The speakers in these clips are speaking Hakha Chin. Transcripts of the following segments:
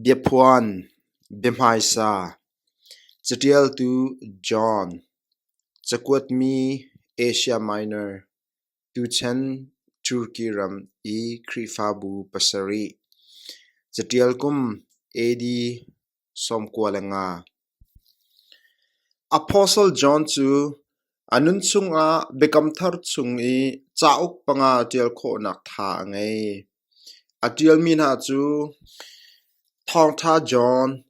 Biaphuan, biahmaisa, caṭialtu John, cakuatmi Asia Minor, tuchan Turkey ram i Khrihfabu pasarih, caṭial kum AD 95. Apostle John cu a nunchung ah Biakam Thar chung i cauk panga ṭial khawhnak tha a ngei. A ṭialmi hna cu Thawngṭha John,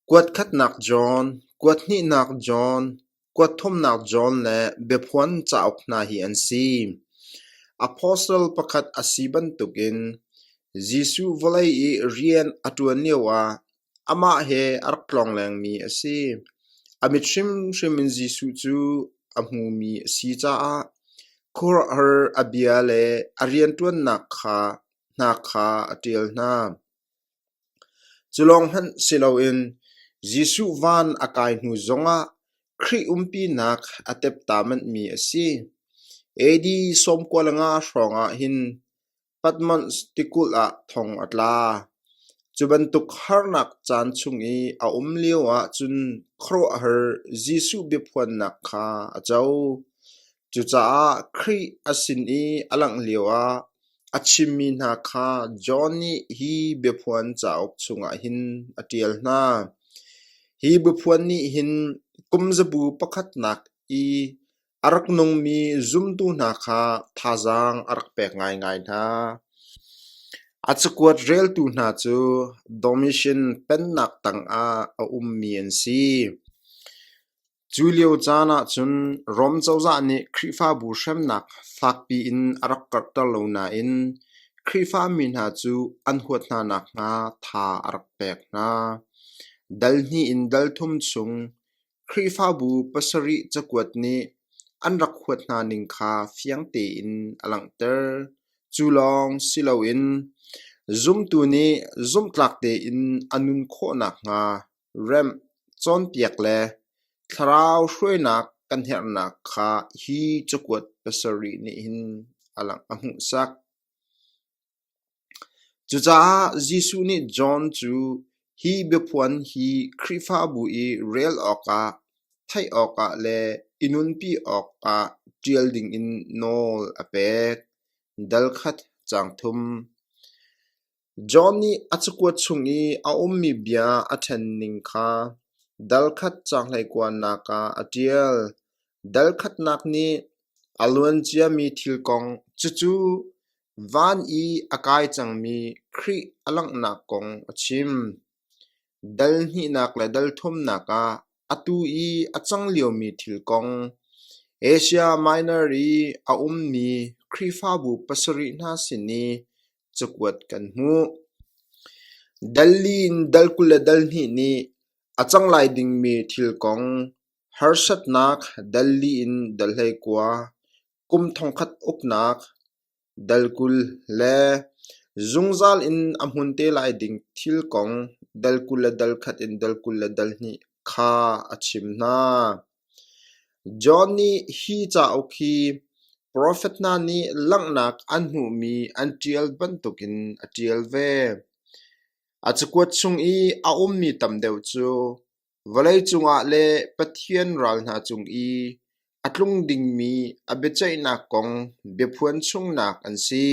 Kuatkhatnak John, Kuathnihnak John, Kuatthumnak John le Biaphuan cauk hna hi an si. Apostle pakhat a si bantukin Jesuh vawlei i rian a ṭuan lioah amah he a rak tlawnglengmi a si. A mit hrimhrim in Jesuh cu a hmumi a si caah khuaruahhar a bia le a rianṭuannak hna kha a ṭial hna. Cu lawng hmanh si loin Jesuh van a kai hnu zongah Khrih umpinak a tepta manhmi a si. AD 95 hrawng ah hin Patmos tikulh ah thong a tla. Cu bantuk harnak caan chung i a um lioah cun khuaruahhar Jesuh biaphuannak kha a co. Cucaah Khrih a sin i a langh lioah a chimmi hna kha John nih hi biaphuan cauk chungah hin a ṭial hna. Hi biaphuan nih hin kumzabu pakhatnak i a rak nungmi zumtu hna kha thazaang a rak pek ngaingai hna. A cakuat reltu hna cu Domitian pennak tangah a ummi an si. Cu lio caan ahcun Rom cozah nih Khrihfabu hremnak fakpi in a rak karhter lo nain Khrihfami hna cu an huat hna nakhnga tha a rak pek hna. Dal hnih in dal thum chung Khrihfabu pasarih cakuat nih an rak huat hna ning kha fiang tein a langhter. Cu lawng si loin zumtu nih zumhtlak tein a nun khawh nakhnga remh, cawnpiak le thlarau hruainak kan herhnak kha hi cakuat pasarih nih hin a hmuhsak. Cucaah Jesuh nih John cu hi biaphuan hi Khrihfabu i rel awkah, theih awkah le i nunpi awkah ṭial dingin nawl a pek. Dal khat caang thum. John nih a cakuat chung i a ummi bia a ṭhen ning kha dal khat caang hleikuanak ah a ṭial. Dal khatnak nih a luan ciami thil kong, cucu van i a kai cangmi Khrih a langhnak kong a chim. Dal hnihnak le dal thumnak ah atu i a cang liomi thil kong, Asia Minor i a ummi Khrihfabu pasarih hna sin i cakuat kan hmuh. Dal li in dal 20 le dal hnih nih a cang lai dingmi thil kong, harsatnak dal li in dal 19, kum thongkhat uknak dal 20 le zungzal in a hmun te lai ding thil kong dal 20 le dal khat in dal 20 le dal hnih kha a chim hna. John nih hi cauk hi profet hna nih langhnak an hmuhmi an ṭial bantukin a ṭial ve. A cakuat chung i a ummi tam deuh cu vawleicung ah le Pathian ral hna cung i a tlung dingmi a biaceihnak kong biaphuan chungnak an si.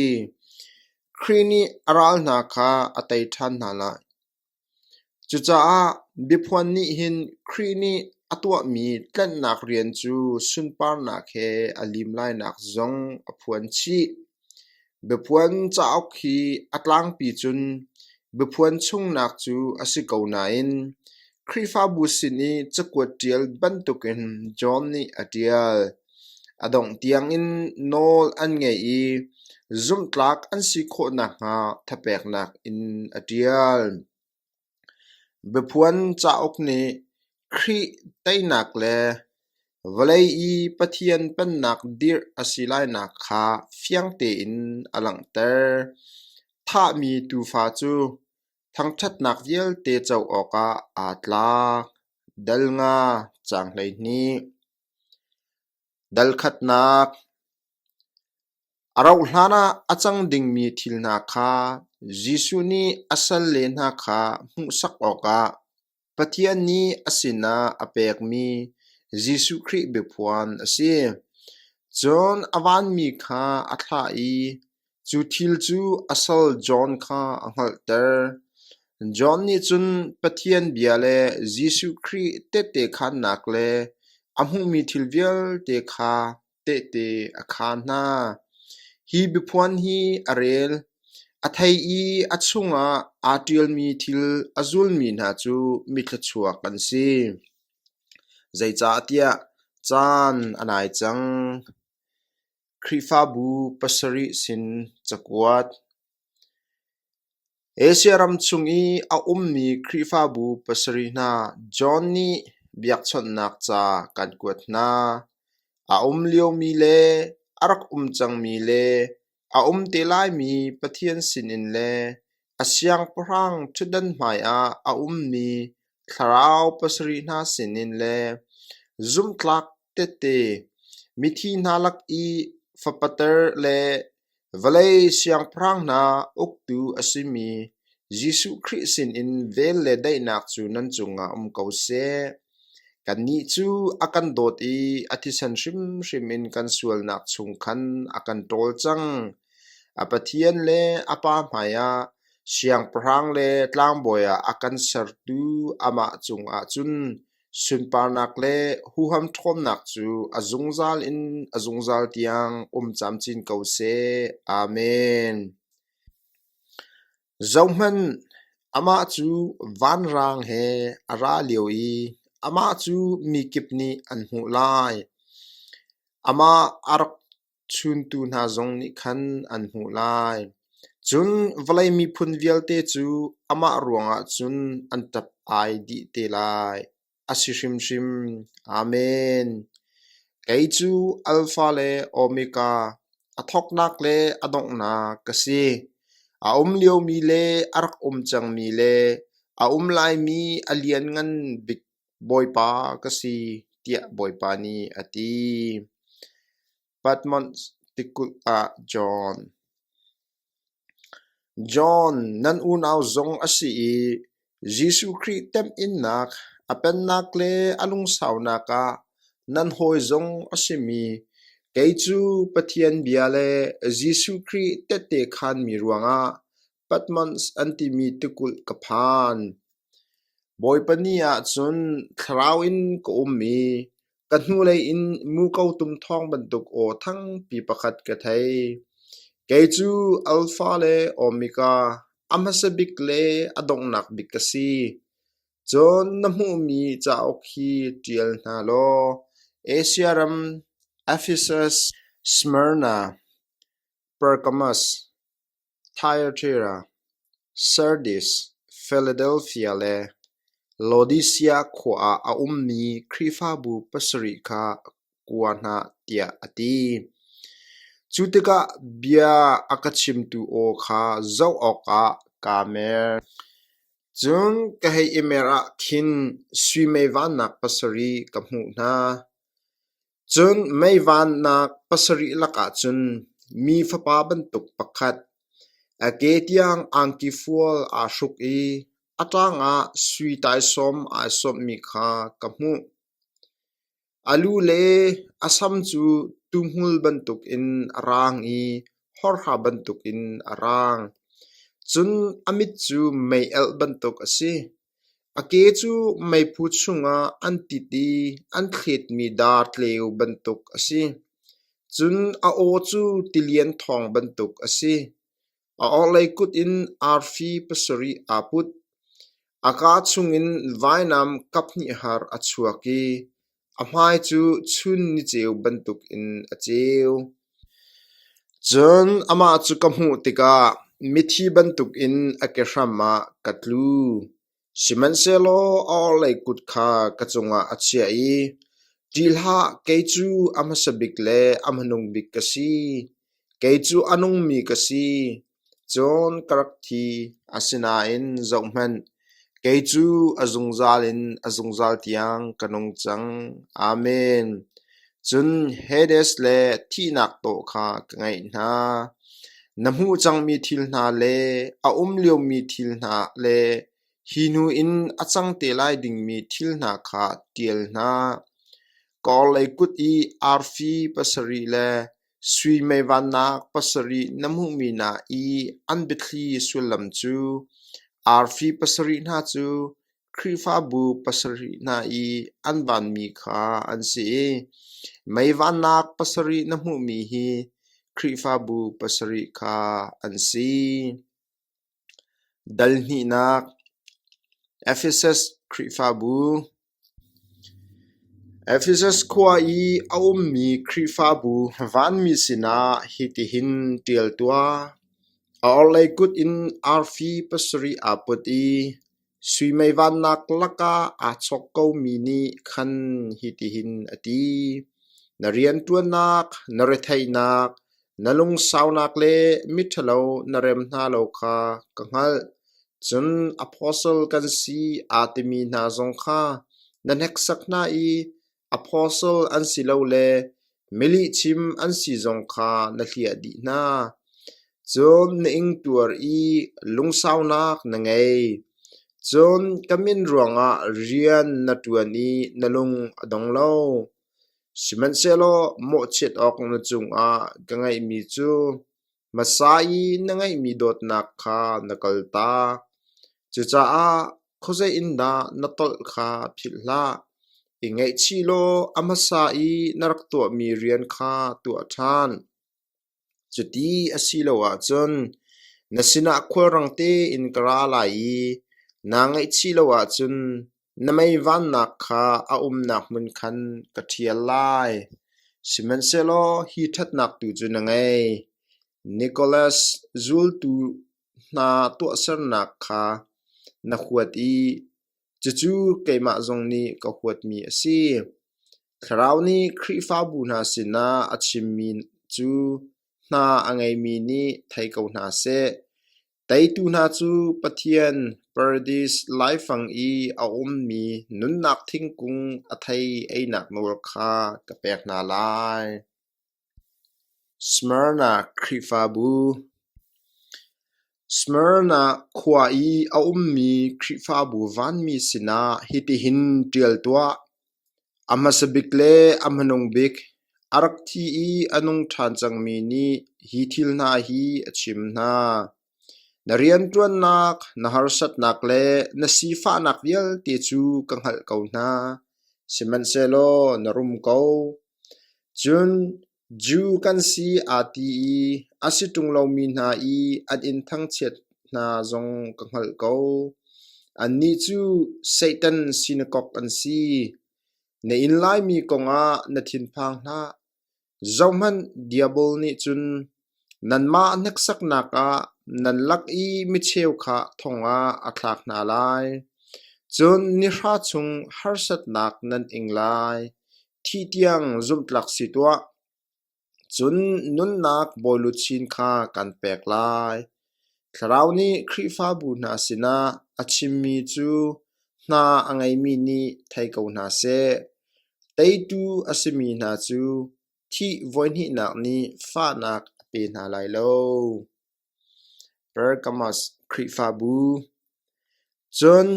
Khrih nih a ral hna kha a tei ṭhan hna lai. Cucaah biaphuan nih hin Khrih nih a tuahmi tlanhnak rian cu sunparnak he a lim lainak zong a phuan chih. Biaphuan cauk hi a tlangpi cun biaphuan chungnak cu a si ko nain Khrihfabu sin i cakuat ṭial bantukin John nih a ṭial. A dongh tiangin nawl an ngei i zumhtlak an si khawh nakhnga thapeknak in a ṭial. Biaphuan cauk nih Khrih teinak le vawlei i Pathian Pennak dirh a si lainak kha fiang tein a langhter. Thahmi tuufa cu thangṭhatnak vialte co awkah aa tlak. Dal nga caang 12. Dal khatnak A rauhhlan ah a cang dingmi thil hna kha. Jesuh nih a salle hna kha hmuhsak awkah Pathian nih a sinah a pekmi Jesuh Khrih biaphuan a si. Cun a vanmi kha a thlah i cu thil cu a sal John kha a hngalhter. John nih cun Pathian bia le Jesuh Khrih tehte khaannak le a hmuhmi thil vialte kha tehte a khaan hna. Hi biaphuan hi a rel, a thei i a chungah aa ṭialmi thil a zulmi hna cu mithluachuak an si. Zeicahtiah caan a nai cang. Khrihfabu pasarih sin cakuat. Asia ram chung i a ummi Khrihfabu pasarih hna John nih biakchawnhnak ca kan kuat hna. A um liomi le a rak um cangmi le a um te laimi Pathian sinin le a siangpahrang ṭhutdan hmaiah a ummi thlarau pasarih hna sinin le zumhtlak tehte mithi hna lak i fapater le Vawlei siangpahrang hna uktu a simi Jesuh Khrih sinin vel le daihnak cu nan cungah um ko seh. Kannih cu a kan dawt i a thisen hrimhrim in kan sualnak chung khan a kan ṭawl cang. A Pathian le a Pa hmaiah siangpahrang le tlangbawi ah a kan sertu amah cungah cun Sunparnak le huham ṭhawnnak cu a zungzal in a zungzal tiang um camcin ko seh. Amen. Zohhmanh, amah cu vanrang he a ra lio i amah cu mi kip nih an hmuh lai. Amah a rak chuntu hna zong nih khan an hmuh lai. Cun vawlei miphun vialte cu amah ruangah cun an ṭap ai dih te lai. A si hrimhrim. Amen. Kei cu Alfa le Omega, a thawknak le a donghnak ka si. A um liomi le a rak um cangmi le a um laimi a lianngan bik Bawipa ka si, tiah Bawipa nih a ti. Patmos tikulh ah John. John nan unau zong a si i Jesuh Khrih temhinnak, a pennak le a lungsaunak ah nan hawi zong a simi kei cu Pathian bia le Jesuh Khrih tehte khaanmi ruangah Patmos an timi tikulh ka phan. Bawipa ni ah cun thlarau in ka um i ka hnulei in muko tum thawng bantuk aw thangpi pakhat ka thei. Kei cu Alfa le Omega, a hmasa bik le a donghnak bik ka si. Cun na hmuhmi cauk hi ṭial hna law Asia ram Ephesus, Smyrna, Pergamus, Thyatira, Sardis, Philadelphia le Laodicea khua ah a ummi Khrihfabu pasarih kha kua hna tiah a ti. Cu tikah bia a ka chimtu aw kha zoh awkah kaa mer. Cun ka hei i mer ah khin sui mei vannak pasarih ka hmuh hna. Cun mei vannak pasarih lakah cun mi fapa bantuk pakhat, a ke tiang angki fual aa hruk i a ṭang ah sui taisawm aa sawmhmi kha ka hmuh. A lu le a sam cu tuuhmul bantukin a raang i hawrha bantukin a raang. Cun a mit cu mei-alh bantuk a si. A ke cu meiphu chungah an tit i an thletmi dar tleu bantuk a si. Cun a aw cu tilian thawng bantuk a si. A orhlei kut in arfi pasarih aa put. A kaa chungin vainam kaphnih har a chuak i a hmai cu chun niceu bantukin a ceu. Cun amah cu ka hmuh tikah mithi bantukin a kehram ah ka tlu. Sihmanhsehlaw a orhlei kut kha ka cungah a chiah i, “Ṭih hlah, kei cu a hmasa bik le a hmanung bik ka si. Kei cu a nungmi ka si. Cun ka rak thi, asinain zohhmanh, kei cu a zungzal in a zungzal tiang ka nung cang. Amen. Cun Hades le thihnak tawh kha ka ngeih hna. Na hmuh cangmi thil hna le a um liomi thil hna le hi hnu in a cang te lai dingmi thil hna kha ṭial hna. Ka orhlei kut i arfi pasarih le sui meivannak pasarih na hmuhmi hna i an biathli sullam cu arfi pasarih hna cu Khrihfabu pasarih hna i an vanmi kha an si i meivannak pasarih na hmuhmi hi Khrihfabu pasarih kha an si. Dal hnihnak Efesus Khrihfabu Efesus khua i a ummi Khrihfabu vanmi sinah hitihin ṭial tuah: A orhlei kut in arfi pasarih aa put i Sui meivannak lakah aa chawk komi nih khan hitihin a ti: Na rianṭuannak, na retheihnak, na lungsaunak le miṭhalo na rem hna lo kha ka hngalh. Cun apostle kan si aa timi hna zong kha na hneksak hna i Apostle an si lo le milihchim an si zong kha na hliah dih hna. Cun na ingtuar i lungsaunak na ngei. Cun ka min ruangah rian na ṭuan i na lung a dong lo. Sihmanhsehlaw mawhchiat awk na cungah ka ngeihmi cu hmasa i na ngeihmi dawtnak kha na kaltak. Cucaah khuazei in dah na tolh kha philh hlah. I ngaihchih law a hmasa i na rak tuahmi rian kha tuah ṭhan. Cuti a si lo ahcun na sinah khualrang tein ka ra lai i naa ngaihchih lo ahcun na mei vannak kha a umnak hmun khan ka ṭhial lai. Sihmanhsehlaw hi ṭhatnak tu cu na ngei. Nicholas zultu hna tuahsernak kha na huat i cucu keimah zong nih ka huatmi a si. Thlarau nih Khrihfabu hna sinah a chimmi cu hna a ngeimi nih thei ko hna seh. Teitu hna cu Pathian paradis laifang i a ummi nunnak thingkung a thei einak nawl kha ka pek hna lai. Smyrna Khrihfabu Smyrna khua i a ummi Khrihfabu vanmi sinah hitihin ṭial tuah: A hmasa bik le a hmanung bik, a rak thi i a nung ṭhan cangmi nih hi thil hna hi a chim hna. Na rianṭuannak, na harsatnak le na sifahnak vialte cu ka hngalh ko hna, sihmanhsehlaw na rum ko. Cun Jew kan si aa ti i a si ṭung lomi hna i an in thangchiat hna zong ka hngalh ko. Annih cu Satan sinakok an si. Na inn laimi kongah na thinphang hlah. Zohhmanh, Diabol nih cun nanmah hneksaknak ah nan lak i micheu kha thong ah a thlak hna lai. Cun nihra chung harsatnak nan ing lai. Thih tiang zumhtlak si tuah, cun nunnak bawiluchin kha kan pek lai. Thlarau nih Khrihfabu hna sinah a chimmi cu hna a ngeimi nih thei ko hna seh. Teitu a simi hna cu thih voihnihnak nih fahnak a pe hna lai lo. Pergamos Khrihfabu Cun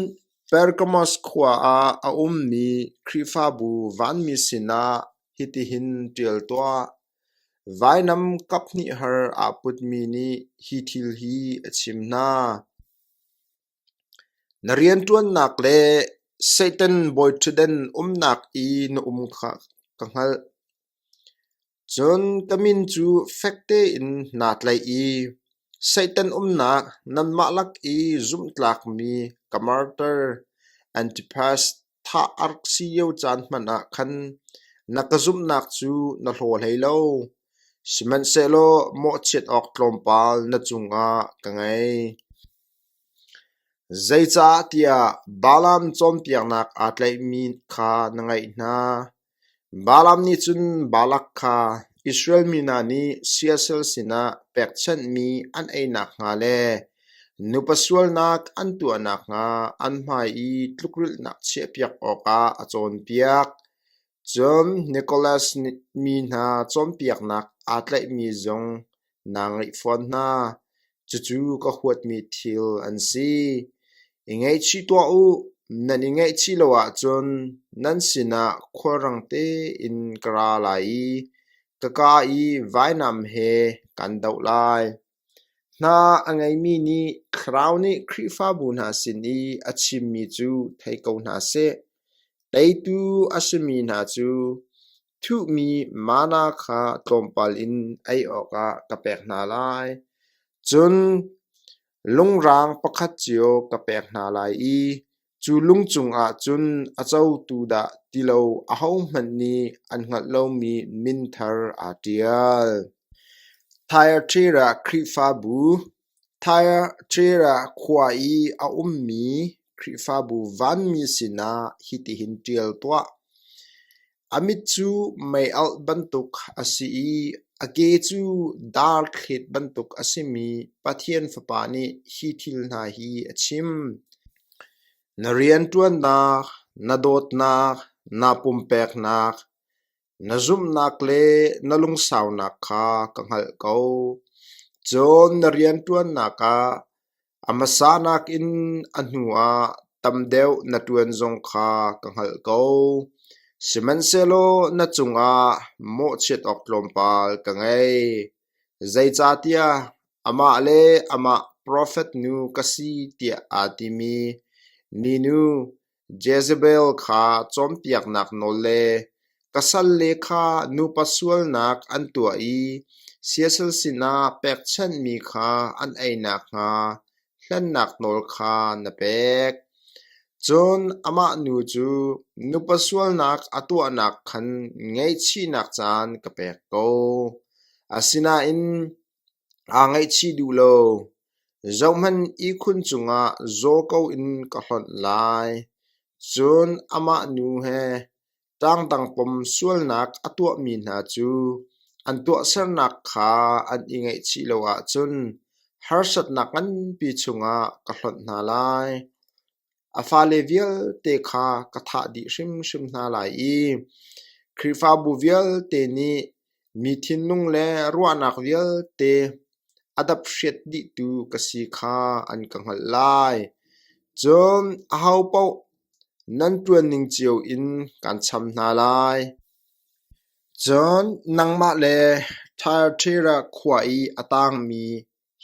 Pergamos khua ah a ummi Khrihfabu vanmi sinah hitihin ṭial tuah: Vainam kaphnih har aa putmi nih hi thil hi a chim hna. Na rianṭuannak le Satan bawiṭhutdan umnak i na um kha ka hngalh. Cun ka min cu fek tein naa tlaih i Satan umnak nanmah lak i zumhtlakmi ka martar Antipas thah a rak si lio caan hmanh ah khan na ka zumhnak cu na hlaw hlei lo. Sihmanhsehlaw mawhchiat awk tlawmpal na cungah ka ngei. Zeicahtiah Balaam cawnpiaknak aa tlaihmi kha na ngaih hna. Balaam nih cun Balak kha Israel mi hna nih siasal sinah pekchanhmi an ei nakhnga le nupa sualnak an tuah nakhnga an hmai i tlukrilhnak chiahpiak awkah a cawnpiak. Cun Nicholas mi hna cawnpiaknak aa tlaihmi zong. naa ngeih fawn hna. Cucu ka huatmi thil an si. I ngaihchih tuah u, nan i ngaihchih lo ahcun nan sinah khualrang tein ka ra lai i ka kaa i vainam he kaan doh lai. Hna a ngeimi nih Thlarau nih Khrihfabu hna sin i a chimmi cu thei ko hna seh. Teitu a simi hna cu thuhmi manna kha tlawmpal in ei awkah ka pek hna lai. Cun lungrang pakhat cio ka pek hna lai i cu lung cungah cun a cotu dah ti lo ahohmanh nih an hngalh lomi min thar aa ṭial. Thyatira Khrihfabu Thyatira khua i a ummi Khrihfabu vanmi sinah hitihin ṭial tuah: A mit cu meialh bantuk a si i a ke cu dar thlet bantuk a simi Pathian Fapa nih hi thil hna hi a chim. Na rianṭuannak, na dawtnak, naa pumpeknak, Na zumhnak le na lungsaunak kha ka hngalh ko. Cun na rianṭuannak ah a hmasa nakin a hnuah tam deuh na ṭuan zong kha ka hngalh ko. Sihmanhsehlaw na cungah mawhchiat awk tlawmpal ka ngei. Zeicahtiah amah le amah profet nu ka si tiah aa timi minu Jezebel kha cawnpiaknak nawl le ka salle kha nupa sualnak an tuah i siasal sinah pekchanhmi kha an ei nakhnga hlennak nawl kha na pek. Cun amah nu cu nupa sualnak a tuahnak khan ngaihchihnak caan ka pek ko. Asinain aa ngaihchih duh lo. Zohhmanh, ihkhun cungah zaw ko in ka hlonh lai. Cun amah nu he ṭangdang pom sualnak a tuahmi hna cu an tuahsernak kha an i ngaihchih lo ahcun harsatnak nganpi chungah ka hlonh hna lai. A fale vialte kha ka thah dih hrimhrim hna lai i Khrihfabu vialte nih mi thinlung le ruahnak vialte a daphriat dihtu ka si kha an ka hngalh lai. Cun ahopaoh nan ṭuanning cio in kaan cham hna lai. Cun nangmah le Thyatira khua i a tangmi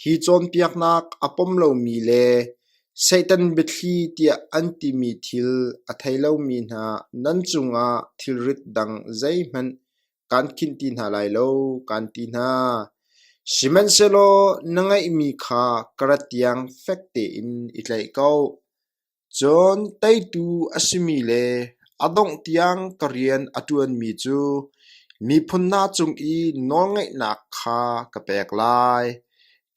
Hi cawnpiaknak a pom lomi le Satan biathli tiah an timi thil a thei lomi hna nan cungah thilrit dang zeihmanh kaan khinh ti hna lai lo, kaan ti hna. Sihmanhsehlaw na ngeihmi kha ka rat tiang fek tein i tlaih ko. Cun teitu a simi le a dongh tiang ka rian a ṭuanmi cu miphun hna cung i nawlngeihnak kha ka pek lai.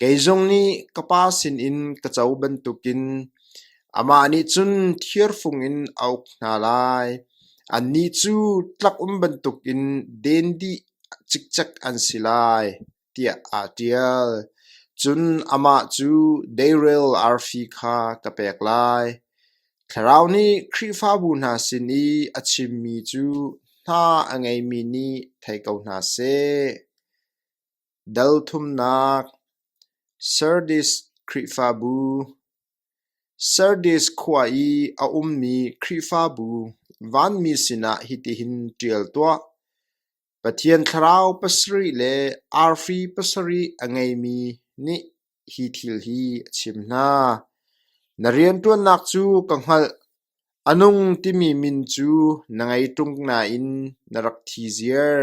Kei zong nih ka Pa sinin ka co bantukin amah nih cun thirfung in a uk hna lai. Annih cu tlak-um bantukin den dih cikcek an si lai, tiah aa ṭial. Cun amah cu deirel arfi kha ka pek lai. Thlarau nih Khrihfabu hna sin i a chimmi cu hna a ngeimi nih thei ko hna seh. Dal thumnak Sardis Khrihfabu Sardis khua i a ummi Khrihfabu vanmi sinah hitihin ṭial tuah: Pathian thlarau pasarih le arfi pasarih a ngeimi nih hi thil hi a chim hna. Na rianṭuannak cu ka hngalh. A nung timi min cu na ngei ṭung nain na rak thi ziar.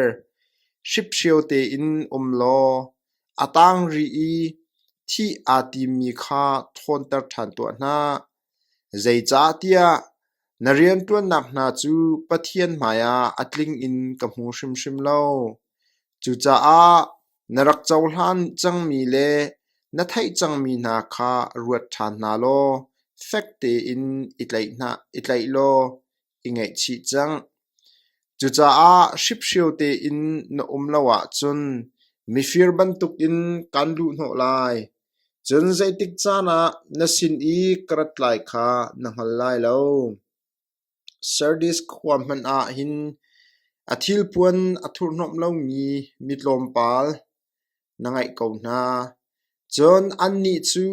Hriphrio tein um law a tang rih i thih aa timmi kha ṭhawnter ṭhan tuah hna. Zeicahtiah na rianṭuannak hna cu Pathian hmaiah a tling in ka hmu hrimhrim lo. Cucaah na rak cohlan cangmi le na theih cangmi hna kha ruat ṭhan hna law fek tein i tlaih law i ngaihchih cang. Cucaah hriphrio tein na um lo ahcun mifir bantukin kaan luhhnawh lai. Cun zeitik caan ah na sin i ka rat lai kha na hngal lai lo. Sardis khua hmanh ah hin a thilpuan a thurhnawmh lomi mi tlawmpal. na ngaih ko hna. Cun annih cu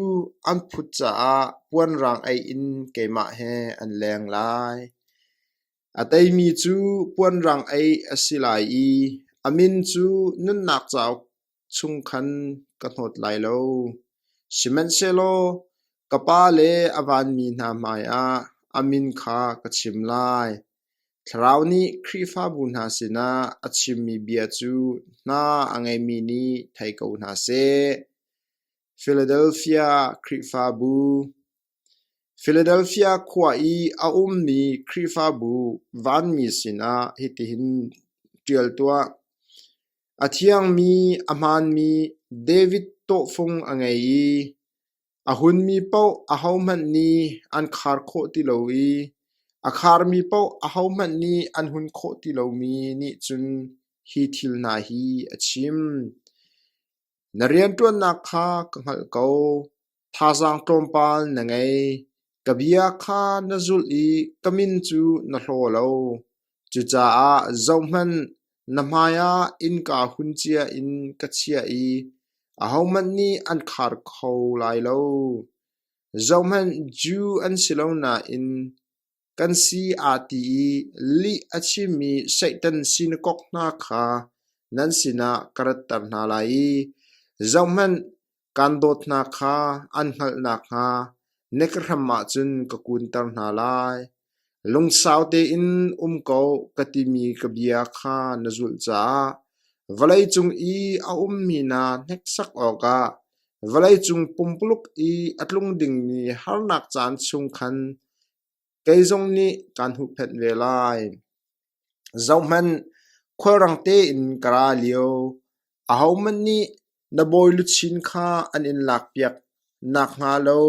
an phut caah puanrang aih in keimah he an leng lai. A teimi cu puanrang aih a si lai i a min cu nunnak cauk chung khan ka hnawt lai lo. Sihmanhsehlaw ka Pa le a vanmi hna hmaiah a min kha ka chim lai. Thlarau nih Khrihfabu hna sinah a chimmi bia cu hna a ngeimi nih thei ko hna seh. Philadelphia Khrihfabu Philadelphia khua i a ummi Khrihfabu vanmi sinah hitihin ṭial tuah: A thiangmi, a hmaanmi David tawhfung a ngei i a hunmi paoh ahohmanh nih an khar khawh ti lo i a kharmi paoh ahohmanh nih an hun khawh ti lomi nih cun hi thil hna hi a chim. Na rianṭuannak kha ka hngalh ko. Thazaang tlawmpal na ngei. Ka bia kha na zulh i ka min cu na hlaw lo. Cucaah zohhmanh, na hmaiah innka hun cia in ka chiah i ahohmanh nih an khar kho lai lo. Zohhmanh, Jew an si lo nain kan si aa ti i lih a chimmi Satan sinakok hna kha nan sinah ka ratter hna lai i zohhmanh, kaan dawt hna kha an hngalh nakhnga na ka hram ah cun ka kunter hna lai. Lungsau tein um ko ka timi ka bia kha na zulh caah vawleicung i a ummi hna hneksak awkah vawleicung pumpuluk i a tlung dingmi harnak caan chung khan Kei zong nih kaan huhphenh ve lai. Zohhmanh, khualrang tein ka ra lio. Ahohmanh nih na bawi luchin kha an in lakpiak nakhnga lo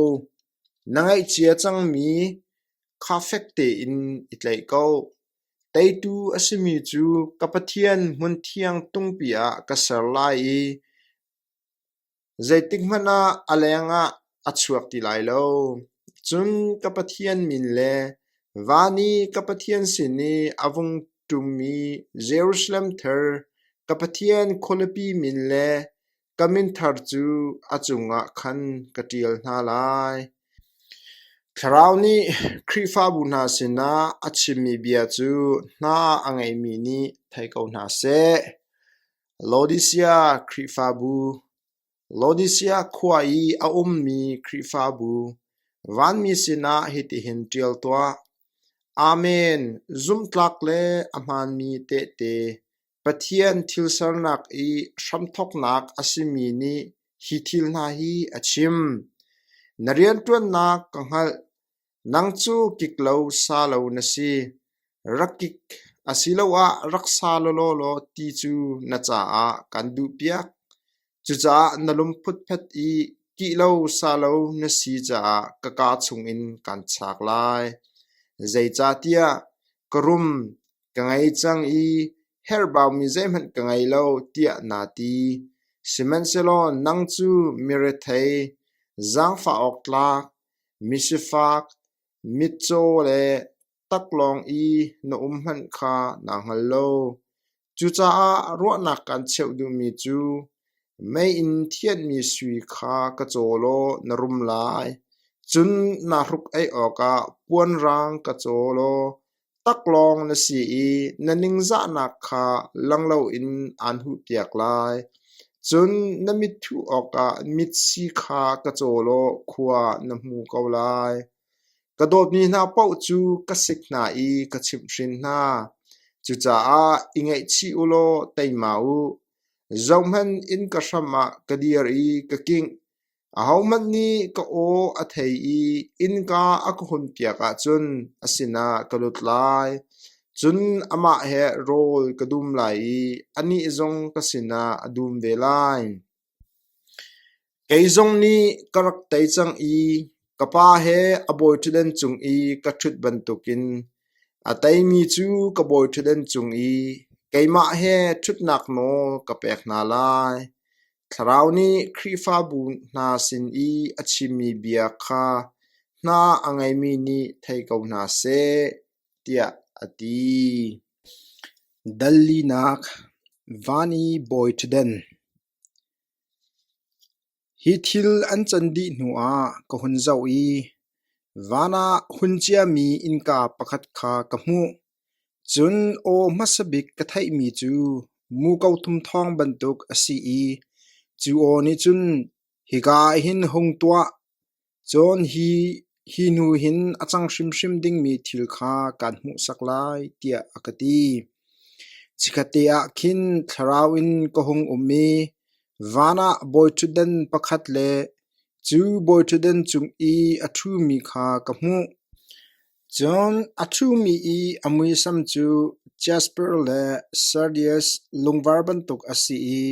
na ngeihcia cangmi kha fek tein i tlaih ko. Teitu a simi cu ka Pathian hmunthiang tungpi ah ka ser lai i Zeitikhmanh ah a lengah a chuak ti lai lo. Cun ka Pathian min le van i ka Pathian sin i a vung ṭummi Jerusalem thar ka Pathian khualipi min le ka min thar cu a cungah khan ka ṭial hna lai. Thlarau nih Khrihfabu hna sinah a chimmi bia cu hna a ngeimi nih thei ko hna seh. Laodisia Khrihfabu Laodisia khua i a ummi Khrihfabu, vanmi sinah hitihin ṭial tuah: Amen! Zumhtlak le a hmaanmi tehte, Pathian thil sernak i hramthawknak a simi nih hi thil hna hi a chim. Na rianṭuannak ka hngalh. Nang cu kik lo sa lo na si. Rak kik asiloah rak sa lawlaw ti cu na caah kan duhpiak. Cucaah na lungput phet i kih lo sa lo na si caah ka kaa chungin kaan chak lai. Zeicahtiah ka rum, ka ngei cang i herhbaumi zeihmanh ka ngei lo tiah naa ti. Sihmanhsehlaw nang cu mirethei, zaangfah awk tlak, Misifak, mitcaw le taklawng i na um hmanh kha naa hngal lo. Cucaah ruahnak kaan cheuh duhmi cu mei in thianhmi sui kha ka caw law na rum lai. Cun naa hruk-aih awkah puan raang ka caw law Taklawng na si i na ningzahnak kha lang loin aan huhpiak lai. Cun na mit thuh awkah mitsi kha ka caw law khua na hmu ko lai. Ka dawtmi hna paoh cu ka sik hna i ka chimhhrin hna. Cucaah i ngaihchih u law teima u. Zohhmanh, innka hram ah ka dir i ka kingh. Ahohmanh nih ka aw a thei i innka a ka hunpiak ahcun a sinah ka lut lai, cun amah he rawl ka dum lai i anih zong ka sinah a dum ve lai. Kei zong nih ka rak tei cang i ka Pa he a bawiṭhutdan cung i ka ṭhut bantukin a teimi cu ka bawiṭhutdan cung i keimah he ṭhutnak nawl ka pek hna lai. Thlarau nih Khrihfabu hna sin i a chimmi bia kha hna a ngeimi nih thei ko hna seh, tiah a ti. Dal linak Van i bawiṭhutdan. Hi thil an can dih hnuah ka hun zoh i van ah hun ciami innka pakhat kha ka hmuh. Cun aw hmasa bik ka theihmi cu muko thum thawng bantuk a si i cu aw nih cun, “Hika ah hin hung tuah, Cun hi hnu hin a cang hrimhrim dingmi thil kha kaan hmuhsak lai,” tiah a ka ti. Chikkhatte ah khin thlarau in ka hung um i van ah bawiṭhutdan pakhat le cu bawiṭhutdan cung i a ṭhumi kha ka hmuh. Cun a ṭhumi i a muisam cu jasper le sardius lungvar bantuk a si i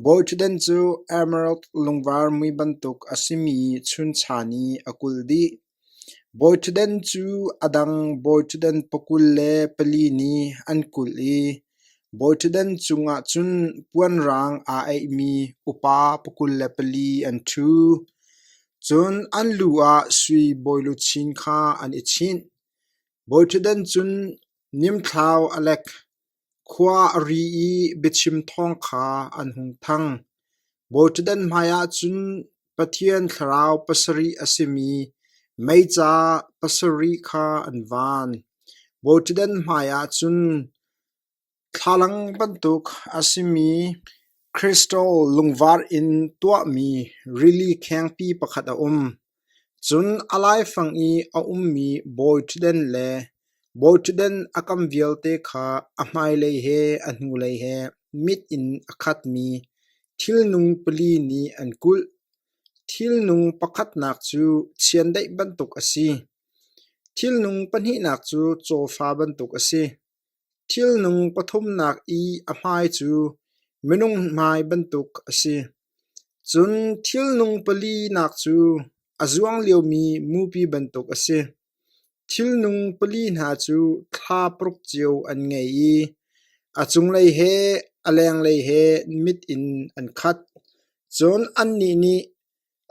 bawiṭhutdan cu emerald lungvar mui bantuk a simi chuncha nih a kulh dih. Bawiṭhutdan cu a dang bawiṭhutdan 24 nih an kulh i bawiṭhutdan cungah cun puan raang aa aihmi upa 24 an ṭhu. Cun an lu ah sui bawiluchin kha an i chinh. Bawiṭhutdan cun nimthlau a lek, khua a ri i biachim thawng kha an hung thang. Bawiṭhutdan hmaiah cun Pathian thlarau pasarih a simi meica pasarih kha an van. Bawiṭhutdan hmaiah cun Thlalang bantuk a simi crystal lungvar in tuahmi rili khengpi pakhat a um. Cun a laifang i a ummi bawiṭhutdan le bawiṭhutdan a kam vialte kha a hmailei he a hnulei he mit in a khatmi thilnung pali nih an kulh. Thilnung pakhatnak cu chiandeih bantuk a si. Thilnung pahnihnak cu cawfa bantuk a si. Thilnung pathumnak i a hmai cu minung hmai bantuk a si. Cun thilnung palinak cu a zuang liomi mupi bantuk a si. Thilnung pali hna cu thla paruk cio an ngei i a cunglei he a lenglei he mit in an khat. Cun annih nih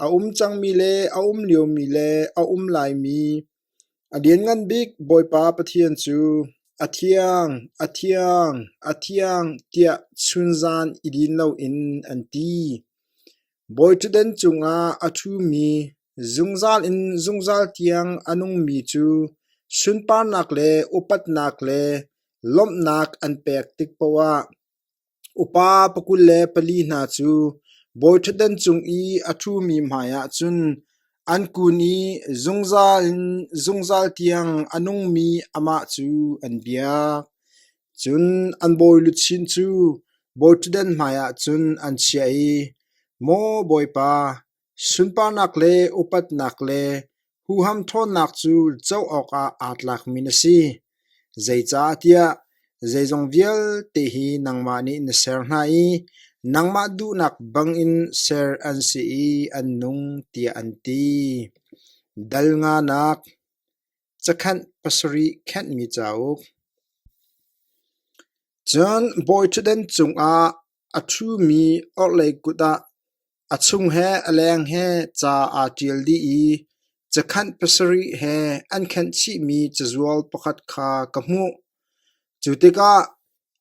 A um cangmi le a um liomi le a um laimi a Lianngan Bik Bawipa Pathian cu a thiang, a thiang, a thiang tiah chunzan i din loin an ti. Bawiṭhutdan cungah a ṭhumi, zungzal in zungzal tiang a nungmi cu sunparnak le upatnak le lawmhnak an pek tik paohah Upa 24 hna cu bawiṭhutdan cung i a ṭhumi hmaiah cun an kun i zungzal in zungzal tiang a nungmi amah cu an biak. Cun an bawi luchin cu bawiṭhutdan hmaiah cun an chiah i, Maw Bawipa, Sunparnak le upatnak le huham ṭhawnnak cu co awkah aa tlakmi na si. Zeicahtiah zeizong vialte hi nangmah nih na ser hna i nangmah duhnak bangin ser an si i an nung tiah an ti. Dal nganak Cakhanh pasarih khenhmi cauk. Cun bawiṭhutdan cungah a ṭhumi orhlei kut ah A chung he a leng he ca aa ṭial dih i cakhanh pasarih he an khenh chihmi cazual pakhat kha ka hmuh. Cu tikah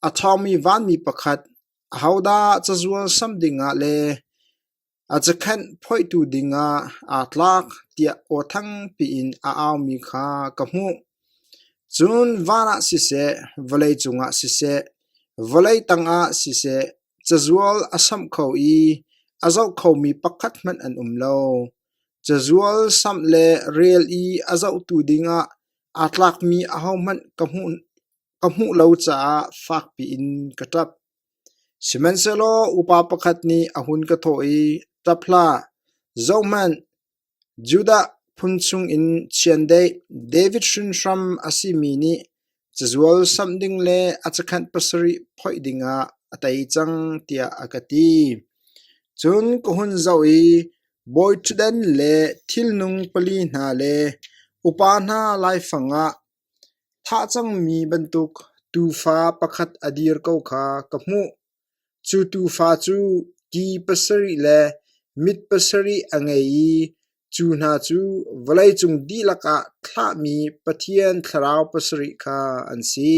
a ṭhawngmi vanmi pakhat, ahodah cazual sam dingah le a cakhanh phoihtu dingah aa tlak tiah aw thangpi in a aumi kha ka hmuh. Cun van ah siseh, vawlei cungah siseh, vawlei tangah siseh, Cazual a samh kho i a zoh khomi pakhat hmanh an um lo. Cazual samh le rel i a zohtu dingah aa tlakmi ahohmanh ka hmuh lo caah fakpi in ka ṭap. Sihmanhsehlaw upa pakhat nih a hun ka thawh i, “Ṭap hlah! Zohhmanh, Judah phun chungin chiandeih David hrinhram a simi nih cazual samh ding le a cakhanh pasarih phoih dingah a tei cang,” tiah a ka ti. Cun ka hun zoh i bawiṭhutdan le thilnung pali hna le upa hna laifang ah thah cangmi bantuk tuufa pakhat a dir ko kha ka hmuh. Cu tuufa cu ki pasarih le mit pasarih a ngei i cu hna cu vawleicung dihlak ah thlahmi Pathian thlarau pasarih kha an si.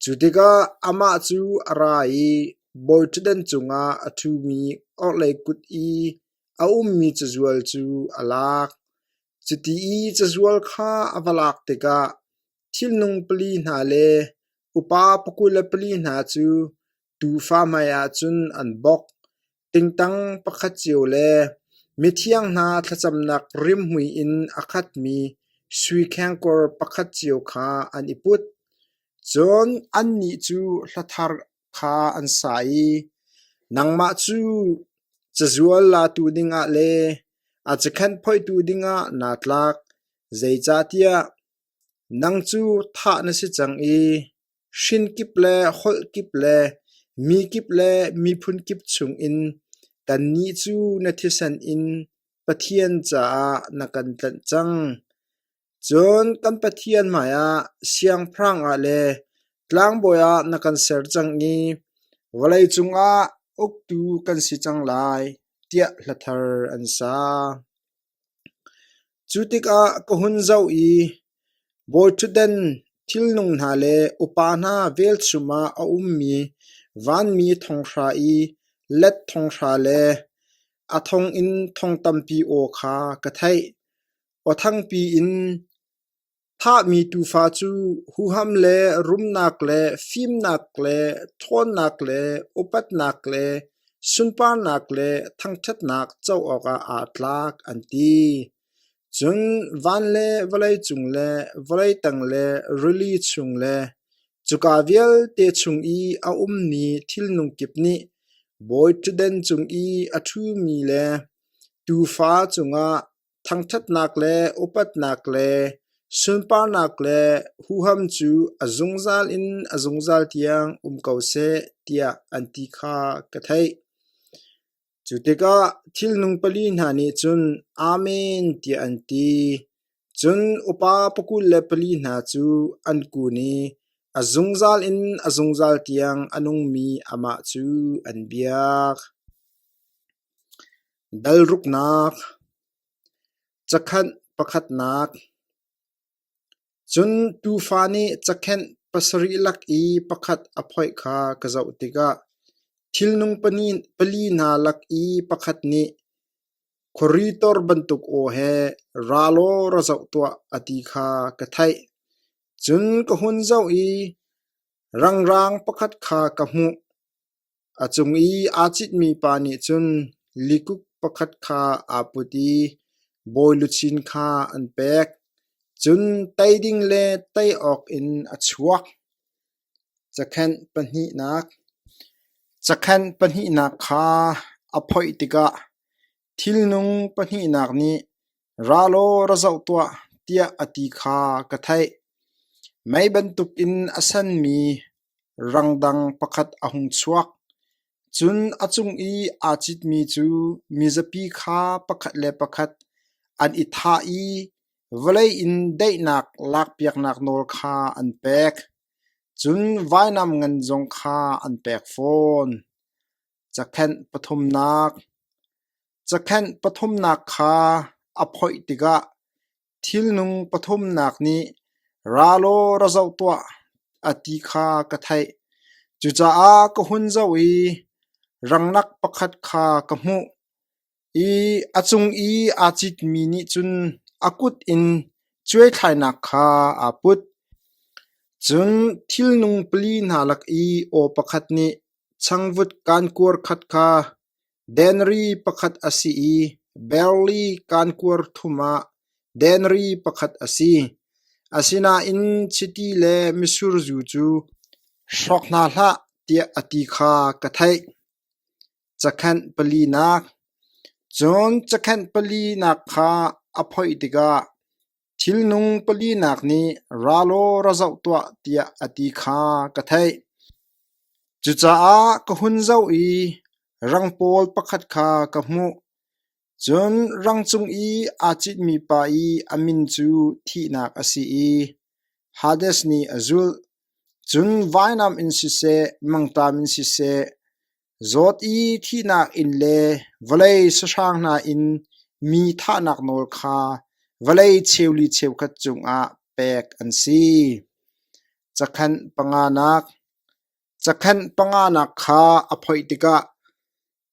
Cu tikah amah cu a ra i. Bawiṭhutdan cungah a ṭhumi orhlei kut i a ummi cazual cu a lak. Cuti i cazual kha a va lak tikah thilnung pali hna le upa 24 hna cu tuufa hmaiah cun an bawk. Tingtang pakhat cio le mithiang hna thlacamnak rimhmui in a khatmi sui khengkawr pakhat cio kha an i put. Cun annih cu hla thar kha an sa i, Nangmah cu cazual latu dingah le a cakhenh phoihtu dingah naa tlak, zeicahtiah nang cu thah na si cang i hrin kip le holh kip le mi kip le miphun kip chungin kannih cu na thisen in Pathian caah na kan tlanh cang. Cun kan Pathian hmaiah siangpahrang ah le tlangbawi ah na kan ser cang i vawleicung ah uktu kan si cang lai, tiah hla thar an sa. Cu tikah ka hun zoh i bawiṭhutdan thilnung hna le upa hna velchum ah a ummi vanmi thonghra i let thonghra le a thong in thong tampi aw kha ka theih. Aw thangpi in thahmi tuufa cu huham le rumnak le fimnak le ṭhawnnak le upatnak le sunparnak le thangṭhatnak co awkah aa tlak, an ti. Cun van le vawleicung le vawlei tang le rili chung le cuka vialte chung i a ummi thilnung kip nih bawiṭhutdan cung i a ṭhumi le tuufa cungah Thangṭhatnak le upatnak le sunparnak le huham cu a zungzal in a zungzal tiang um ko seh, tiah an ti kha ka theih. Cu tikah thilnung pali hna nih cun, Amen, tiah an ti. Cun upa 24 hna cu an kun i a zungzal in a zungzal tiang a nungmi amah cu an biak. Dalruknak Cakhenh pakhatnak Cun tuufa nih cakhenh pasarih lak i pakhat a phoih kha ka zoh tikah thilnung pali hna lak i pakhat nih khuari tor bantuk aw he, “Ra law ra zoh tuah,” a ti kha ka theih. Cun ka hun zoh i rangrang pakhat kha ka hmuh. A cung i aa citmi pa nih cun likuk pakhat kha aa put i bawi luchin kha an pek, cun tei ding le tei awkin a chuak. Cakhenh pahnihnak Cakhenh pahnihnak kha a phoih tikah thilnung pahnihnak nih, “Ra law ra zoh tuah,” tiah a ti kha ka theih. Mei bantukin a senmi rangdang pakhat a hung chuak, cun a cung i aa citmi cu mizapi kha pakhat le pakhat an i thah i vawlei in daihnak lakpiaknak nawl kha an pek, cun vainam ngan zong kha an pek fawn. Cakhenh pathumnak Cakhenh pathumnak kha a phoih tikah Thilnung pathumnak nih, “Ra law ra zoh tuah,” a ti kha ka theih. Cucaah ka hun zoh i rangnak pakhat kha ka hmuh i a cung i aa citmi nih cun a kut in cuaithlainak kha aa put. Cun thilnung pali hna lak i aw pakhat nih changvut kankuar khat kha Denari pakhat a si i barley kankuar thum ah denari pakhat a si. Asinain chiti le mitsur zu cu hrawk hna hlah tiah a ti kha ka theih. Cakhenh palinak Cun cakhenh palinak kha a phoih tikah thilnung palinak nih, “Ra law ra zoh tuah,” tiah a ti kha ka theih. Cucaah ka hun zoh i rangpawl pakhat kha ka hmuh, cun rang cung i aa citmi pa i a min cu Thihnak a si i Hades nih a zulh. Cun vainam in siseh, mangṭam in siseh, zawt i thihnak inn le vawlei sahrang hna in mi thahnak nawl kha vawlei cheuli cheukhat cungah pek an si. Cakhenh panganak. Cakhenh panganak kha a phoih tikah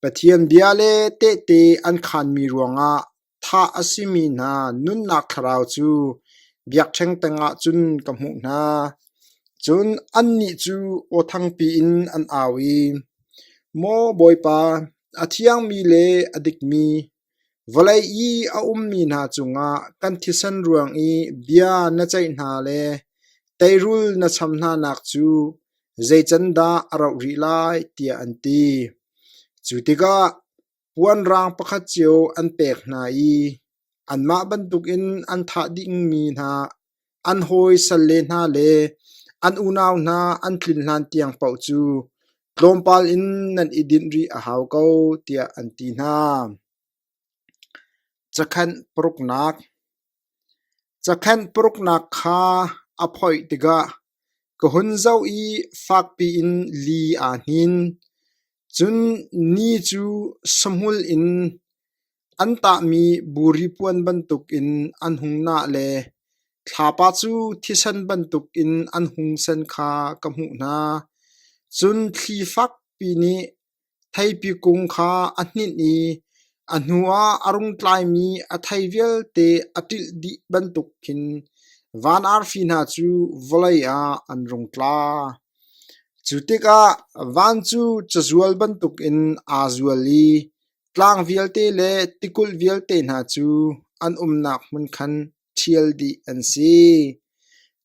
Pathian bia le tehte an khaanmi ruangah thah a simi hna nunnak thlarau cu biakṭheng tangah cun ka hmuh hna. Cun annih cu aw thangpi in an au i, “Maw Bawipa, a thiangmi le a dikmi, vawlei i a ummi hna cungah kan thisen ruang i bia na ceih hna le teirul na cham hnanak cu zei can dah a rauh rih lai?” tiah an ti. Cu tikah puan raang pakhat cio an pek hna i anmah bantukin an thah dingmi hna an hawi salle hna le an unau hna an tlin hlan tiang paoh cu tlawmpal in nan i dinh rih a hau ko, tiah an ti hna. Cakhenh paruknak Cakhenh paruknak kha a phoih tikah ka hun zoh i fakpi in li aa hnin. Cun ni cu sahmul in an tahmi buri puan bantukin an hung nah le thlapa cu thisen bantukin an hung sen kha ka hmuh hna. Cun thli fakpi nih Theipi kung kha a hninh i a hnuah a rung tlaimi a thei vialte a ṭilh dih bantuk khin van arfi hna cu vawlei ah an rung tla. Cu tikah van cu cazual bantukin aa zual i tlang vialte le tikulh vialte hna cu an umnak hmun khan ṭhial dih an si.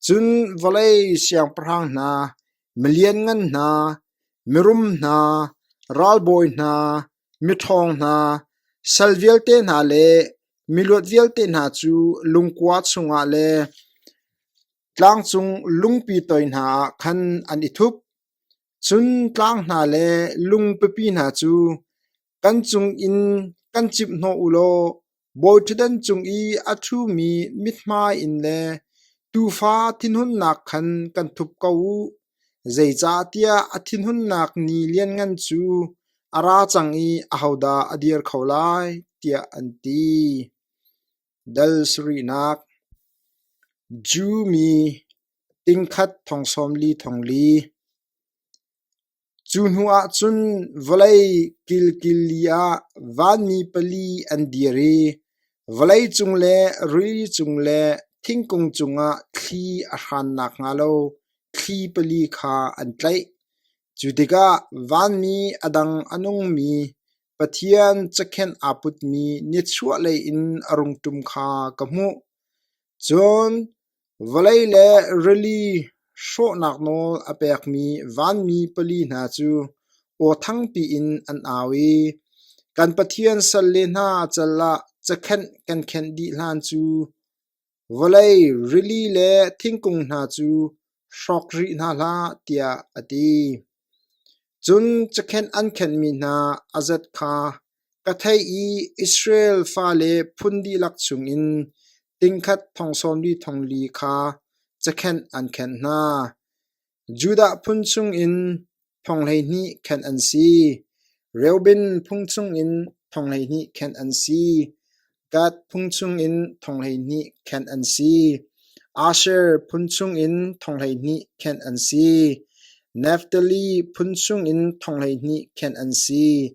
Cun vawlei siangpahrang hna, milianngan hna, mirum hna, ralbawi hna, miṭhawng hna, sal vialte hna le miluat vialte hna cu lungkua chungah le tlangcung lungpi toi hna ah khan an i thup. Cun tlang hna le lung pipi hna cu kan cungin kan cimhhnawh u law bawiṭhutdan cung i a ṭhumi mithmai in le tuufa thinhunnak khan kan thup ko u. Zeicahtiah a thinhunnak ni lianngan cu a ra cang i ahodah a dir kho lai, tiah an ti. Dal sarihnak Jew mi tingkhat thong sawm li thong li Cu hnuah cun vawlei kilkil li ah vanmi pali an dir i vawlei cung le rili cung le thingkung cungah thli a hran nakhnga lo thli pali kha an tlaih. Cu tikah vanmi a dang a nungmi Pathian cakhenh aa putmi nichuahlei in a rung ṭum kha ka hmuh. Cun vawlei le rili hrawhnak nawl a pekmi vanmi pali hna cu aw thangpi in an au i, “Kan Pathian salle hna cal ah cakhenh kan khenh dih hlan cu vawlei, rili le thingkung hna cu hrawk rih hna hlah,” tiah a ti. Cun cakhenh an khenhmi hna a zat kha ka theih i Israel fale phun dihlak chungin tingkhat thong sawm li thong li kha cakhenh an khenh hna. Judah phun chungin thong 12 khenh an si, Reuben phun chungin thong 12 khenh an si, Gad phun chungin thong 12 khenh an si, Asher phun chungin thong 12 khenh an si, Naftali phun chungin thong 12 khenh an si,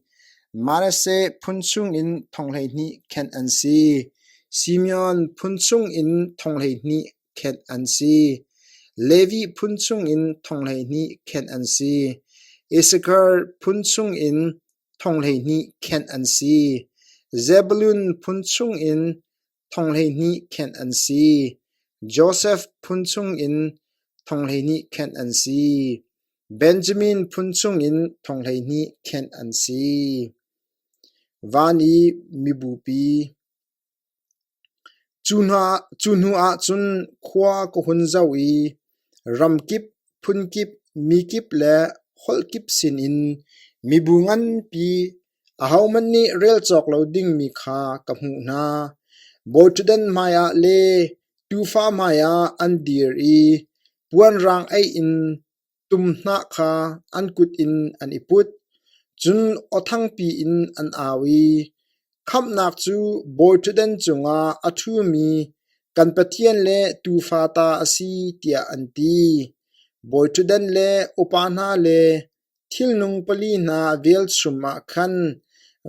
Manasseh phun chungin thong 12 khenh an si, Simeon phun chungin thong 12 khenh an si, Levi phun chungin thong 12 khenh an si, Issakhar phun chungin thong 12 khenh an si, Zebulun phun chungin thong 12 khenh an si, Josef phun chungin thong 12 khenh an si, Benjamin phun chungin thong 12 khenh an si. Van i mibupi Cu hnuah cun khua ka hun zoh i ram kip, phun kip, mi kip le holh kip sinin mibu nganpi, ahohmanh nih rel cawk lo dingmi kha ka hmuh hna. Bawiṭhutdan hmaiah le Tuufa hmaiah an dir i puan raang aih in tum hnah kha an kut in an i put, cun aw thangpi in an au i, “Khamhnak cu bawiṭhutdan cungah a ṭhumi kan Pathian le Tuufa ta a si,” tiah an ti. Bawiṭhutdan le upa hna le thilnung pali hna velchum ah khan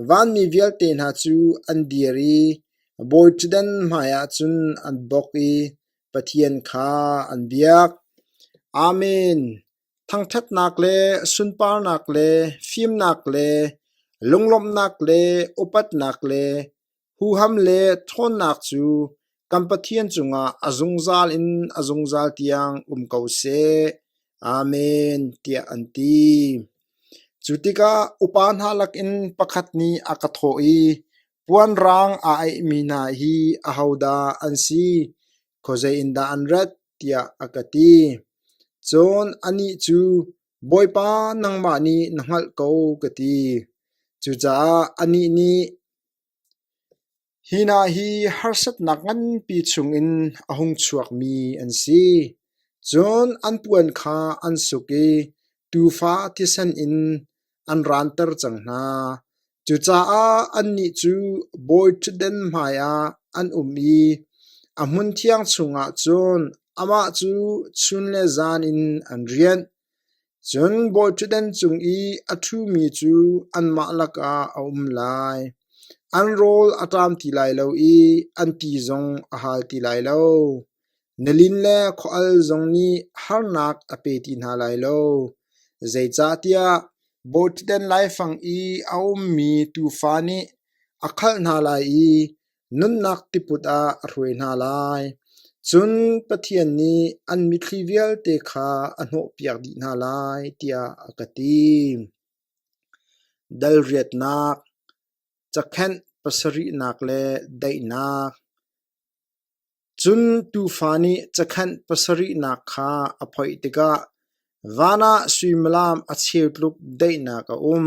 vanmi vialte hna cu an dir i bawiṭhutdan hmaiah cun an bawk i Pathian kha an biak. Amen. Thangṭhatnak le sunparnak le fimnak le lunglawmhnak le upatnak le Huham le ṭhawnnak cu kan Pathian cungah a zungzal in a zungzal tiang um ko seh. Amen, tiah an ti. Cu tikah upa hna lakin pakhat nih a ka thawh i, Puan raang aa aihmi hna hi ahodah an si? Khuazei in dah an rat? tiah a ka ti. Cun anih cu, Bawipa, nangmah nih na hngalh ko, ka ti. Cucaah anih nih, Hi hna hi harsatnak nganpi chungin a hung chuakmi an si. Cun an puan kha an suk i tuufa thisen in an raanter cang hna. Cucaah annih cu bawiṭhutdan hmaiah an um i a hmunthiang chungah cun amah cu chun le zan in an rianh. Cun bawiṭhutdan cung i a ṭhumi cu anmah lakah a um lai. An rawl a ṭam ti lai lo i an ti zong a hal ti lai lo. Nilin le khua-al zong nih harnak a pe ti hna lai lo. Zeicahtiah bawiṭhutdan laifang i a ummi Tuufa nih a khalh hna lai i Nunnak tiput ah a hruai hna lai. Cun Pathian nih an mitthli vialte kha a hnawhpiak dih hna lai, tiah a ka ti. Dal riatnak, cakhenh pasarihnak le daihnak. Cun tuufa nih cakhenh pasarihnak kha a phoih tikah van ah suimilam a cheu tluk daihnak a um.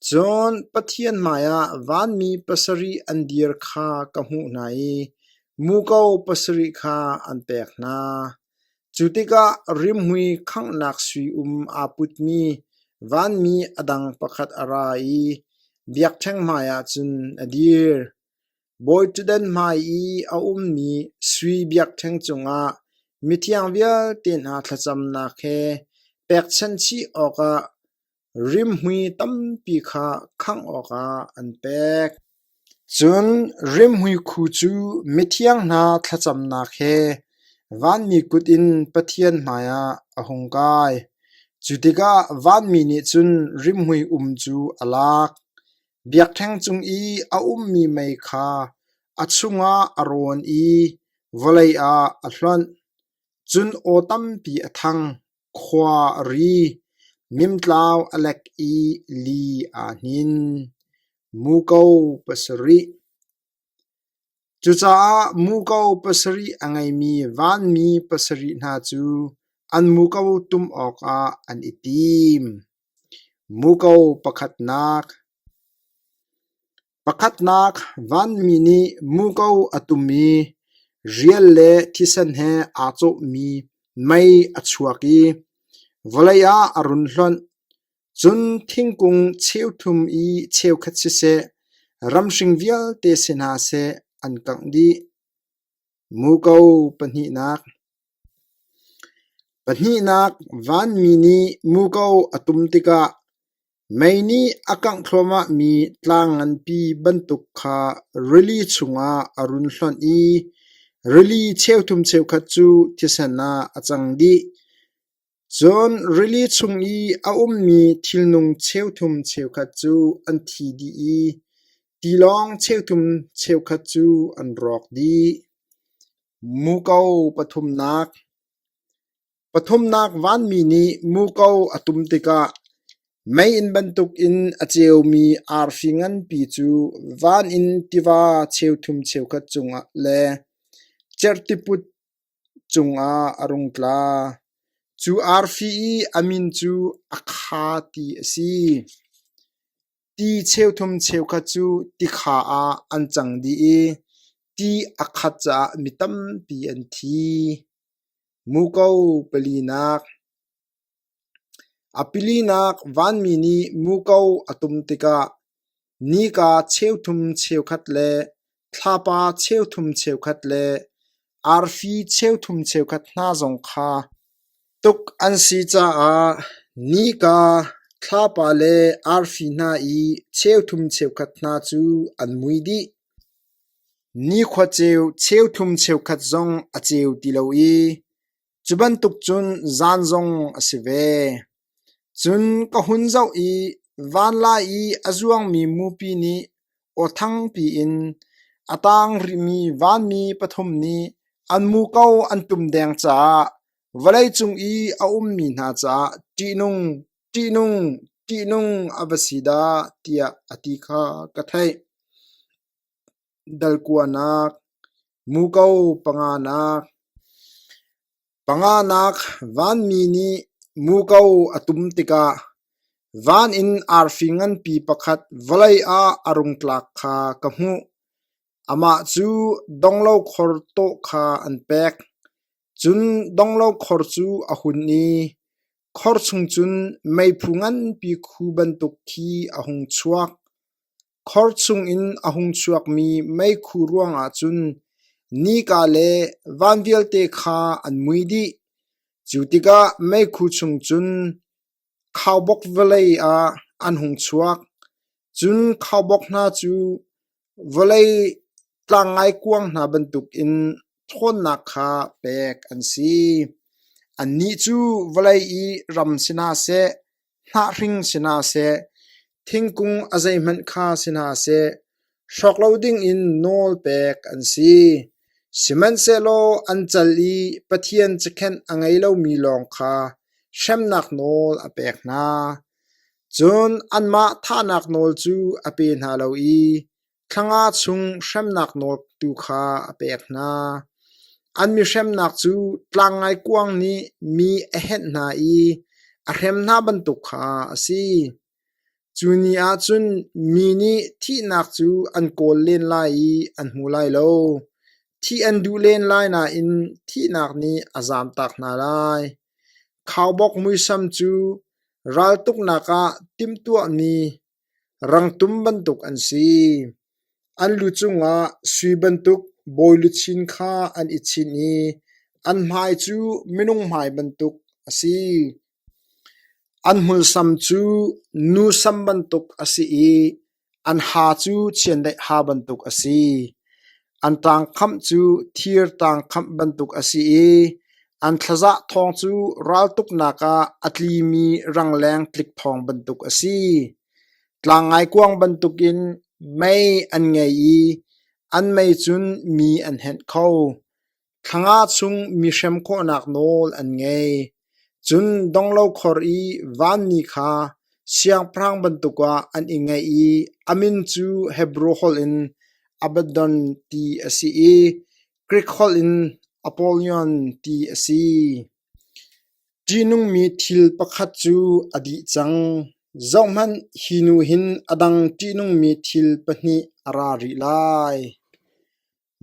Cun Pathian hmaiah vanmi pasarih an dir kha ka hmuh hna i muko pasarih kha an pek hna. Cu tikah rimhmui khanghnak sui um aa putmi vanmi a dang pakhat a ra i biakṭheng hmaiah cun a dir. Bawiṭhutdan hmai i a ummi sui biakṭheng cungah mithiang vialte hna thlacamnak he pekchanh chih awkah rimhmui tampi kha khangh awkah an pek. Cun rimhmui khu cu mithiang hna thlacamnak he vanmi kut in Pathian hmaiah a hung kai. Cu tikah vanmi nih cun rimhmui um cu a lak. Biakṭheng cung i a ummi mei kha a chungah a rawn i vawlei ah a hlonh. Cun aw tampi a thang, khua a ri, nimtlau a lek i li aa hnin. Muko pasarih. Cucaah muko pasarih a ngeimi vanmi pasarih hna cu an muko tum awkah an i tim. Muko pakhatnak. Pakhatnak vanmi nih muko a tum i rial le thisen he aa cawhmi mei a chuak i vawlei ah a run hlonh. Cun thingkung cheuthum i cheukhat siseh, ramhring vialte si hna seh an kangh dih. Muko pahnihnak. Pahnihnak vanmi nih muko a tum tikah mei nih a kangh thluahmahmi tlang nganpi bantuk kha rili chungah a run hlonh i rili cheuthum cheukhat cu thisen ah a cang dih. Cun rili chung i a ummi thilnung cheuthum cheukhat cu an thi dih i tilawng cheuthum cheukhat cu an rawk dih. Muko pathumnak. Pathumnak vanmi nih muko a tum tikah meiinn bantukin a ceumi arfi nganpi cu van in tiva cheuthum cheukhat cungah le cerhtiput cungah a rung tla. Cu arfi i a min cu a kha ti a si. Ti cheuthum cheukhat cu tikha ah an cang dih i ti a khat caah mi tampi an thi. Muko palinak. A palinak vanmi nih muko a tum tikah nika cheuthum cheukhat le thlapa cheuthum cheukhat le arfi cheuthum cheukhat hna zong kha. Tuk an si caah nika, thlapa le arfi hna i cheuthum cheukhat hna cu an mui dih. Nikhua ceu cheuthum cheukhat zong a ceu ti lo i cu bantuk cun zan zong a si ve. Cun ka hun zoh i vanlai i a zuangmi mupi nih aw thangpi in a tang rihmi vanmi pathum nih an muko an tum deng caah vawleicung i a ummi hna caah ṭihnung, ṭihnung, ṭihnung a va si dah tiah a ti kha ka theih. Dalkuanak, muko panganak, Panganak vanmi nih muko a tum tikah van in arfi nganpi pakhat vawlei ah a rung tlak kha ka hmuh. Amah cu donglo khor tawh kha an pek. Cun donglo khor cu a hun i khor chung cun meiphu nganpi khu bantuk khi a hung chuak. Khor chungin a hung chuakmi meikhu ruangah cun nika le van vialte kha an mui dih. Cu tikah meikhu chung cun khaubawk vawlei ah an hung chuak. Cun khaubawk hna cu vawlei tlangngaikuang hna bantukin ṭhawnnak kha pek an si. Annih cu vawlei i ram si hna seh, hnahhring si hna seh, thingkung a zeihmanh kha si hna seh, hrawk lo dingin nawl pek an si. Sihmanhsehlaw an cal i Pathian cakhenh a ngei lomi lawng kha hremnak nawl a pek hna. Cun anmah thahnak nawl cu a pe hna lo i Thla nga chung hremnak nawl tu kha a pek hna. An mi hremnak cu tlangngaikuang nih mi a henh hna i a hrem hna bantuk kha a si. Cu ni ah cun mi nih thihnak cu an kawl len lai i an hmu lai lo. Thih an duh len lai nain thihnak nih a zamtak hna lai. Khaubawk muisam cu raltuknak ah timhtuahmi Rangtum bantuk an si. An lu cungah sui bantuk bawi luchin kha an i chinh i an hmai cu minung hmai bantuk a si. An hmulsam cu nu sam bantuk a si i an ha cu chiandeih ha bantuk a si. An ṭangkhamh cu thir ṭangkhamh bantuk a si i an thlazah thawng cu raltuknak ah a tlimi rangleng tlik thawng bantuk a si. Tlangngaikuang bantukin mei an ngei i an mei cun mi an henh kho. Thla nga chung mi hrem khawhnak nawl an ngei. Cun donglo khor i vanmi kha siangpahrang bantuk ah an i ngaih i a min cu Hebru holh in Abaddon ti a si i Grik holh in Apollyon ti a si. Ṭihnungmi thil pakhat cu a dih cang. Zohhmanh, hi hnu hin a dang ṭihnungmi thil pahnih a ra rih lai.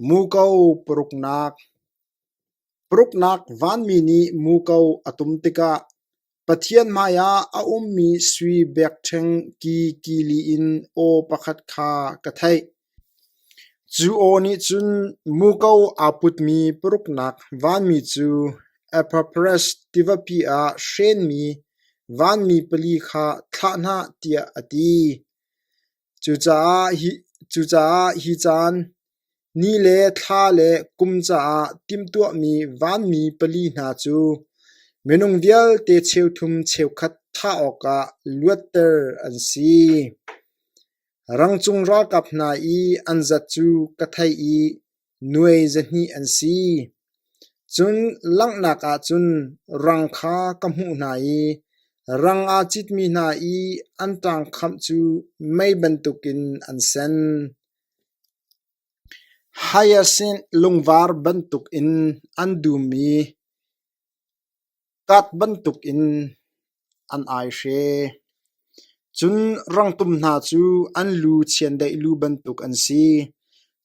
Muko paruknak Paruknak vanmi nih muko a tum tikah Pathian hmaiah a ummi sui biakṭheng ki kili in aw pakhat kha ka theih. Cu aw nih cun muko aa putmi paruknak vanmi cu Euphrates tivapi ah hrenmi vanmi pali kha thlah hna tiah a ti. Cucaah hi caan, ni le thla le kum caah timhtuahmi vanmi pali hna cu minung vialte cheuthum cheukhat thah awkah luatter an si. Rangcung ralkap hna i an zat cu ka theih i nuai 200 an si. Cun langhnak ah cun rang kha ka hmuh hna i rang aa citmi hna i an ṭangkhamh cu mei bantukin an sen. Hyacinth lungvar bantukin an dum i Kat bantukin an aihre. Cun rangtum hna cu an lu chiandeih lu bantuk an si.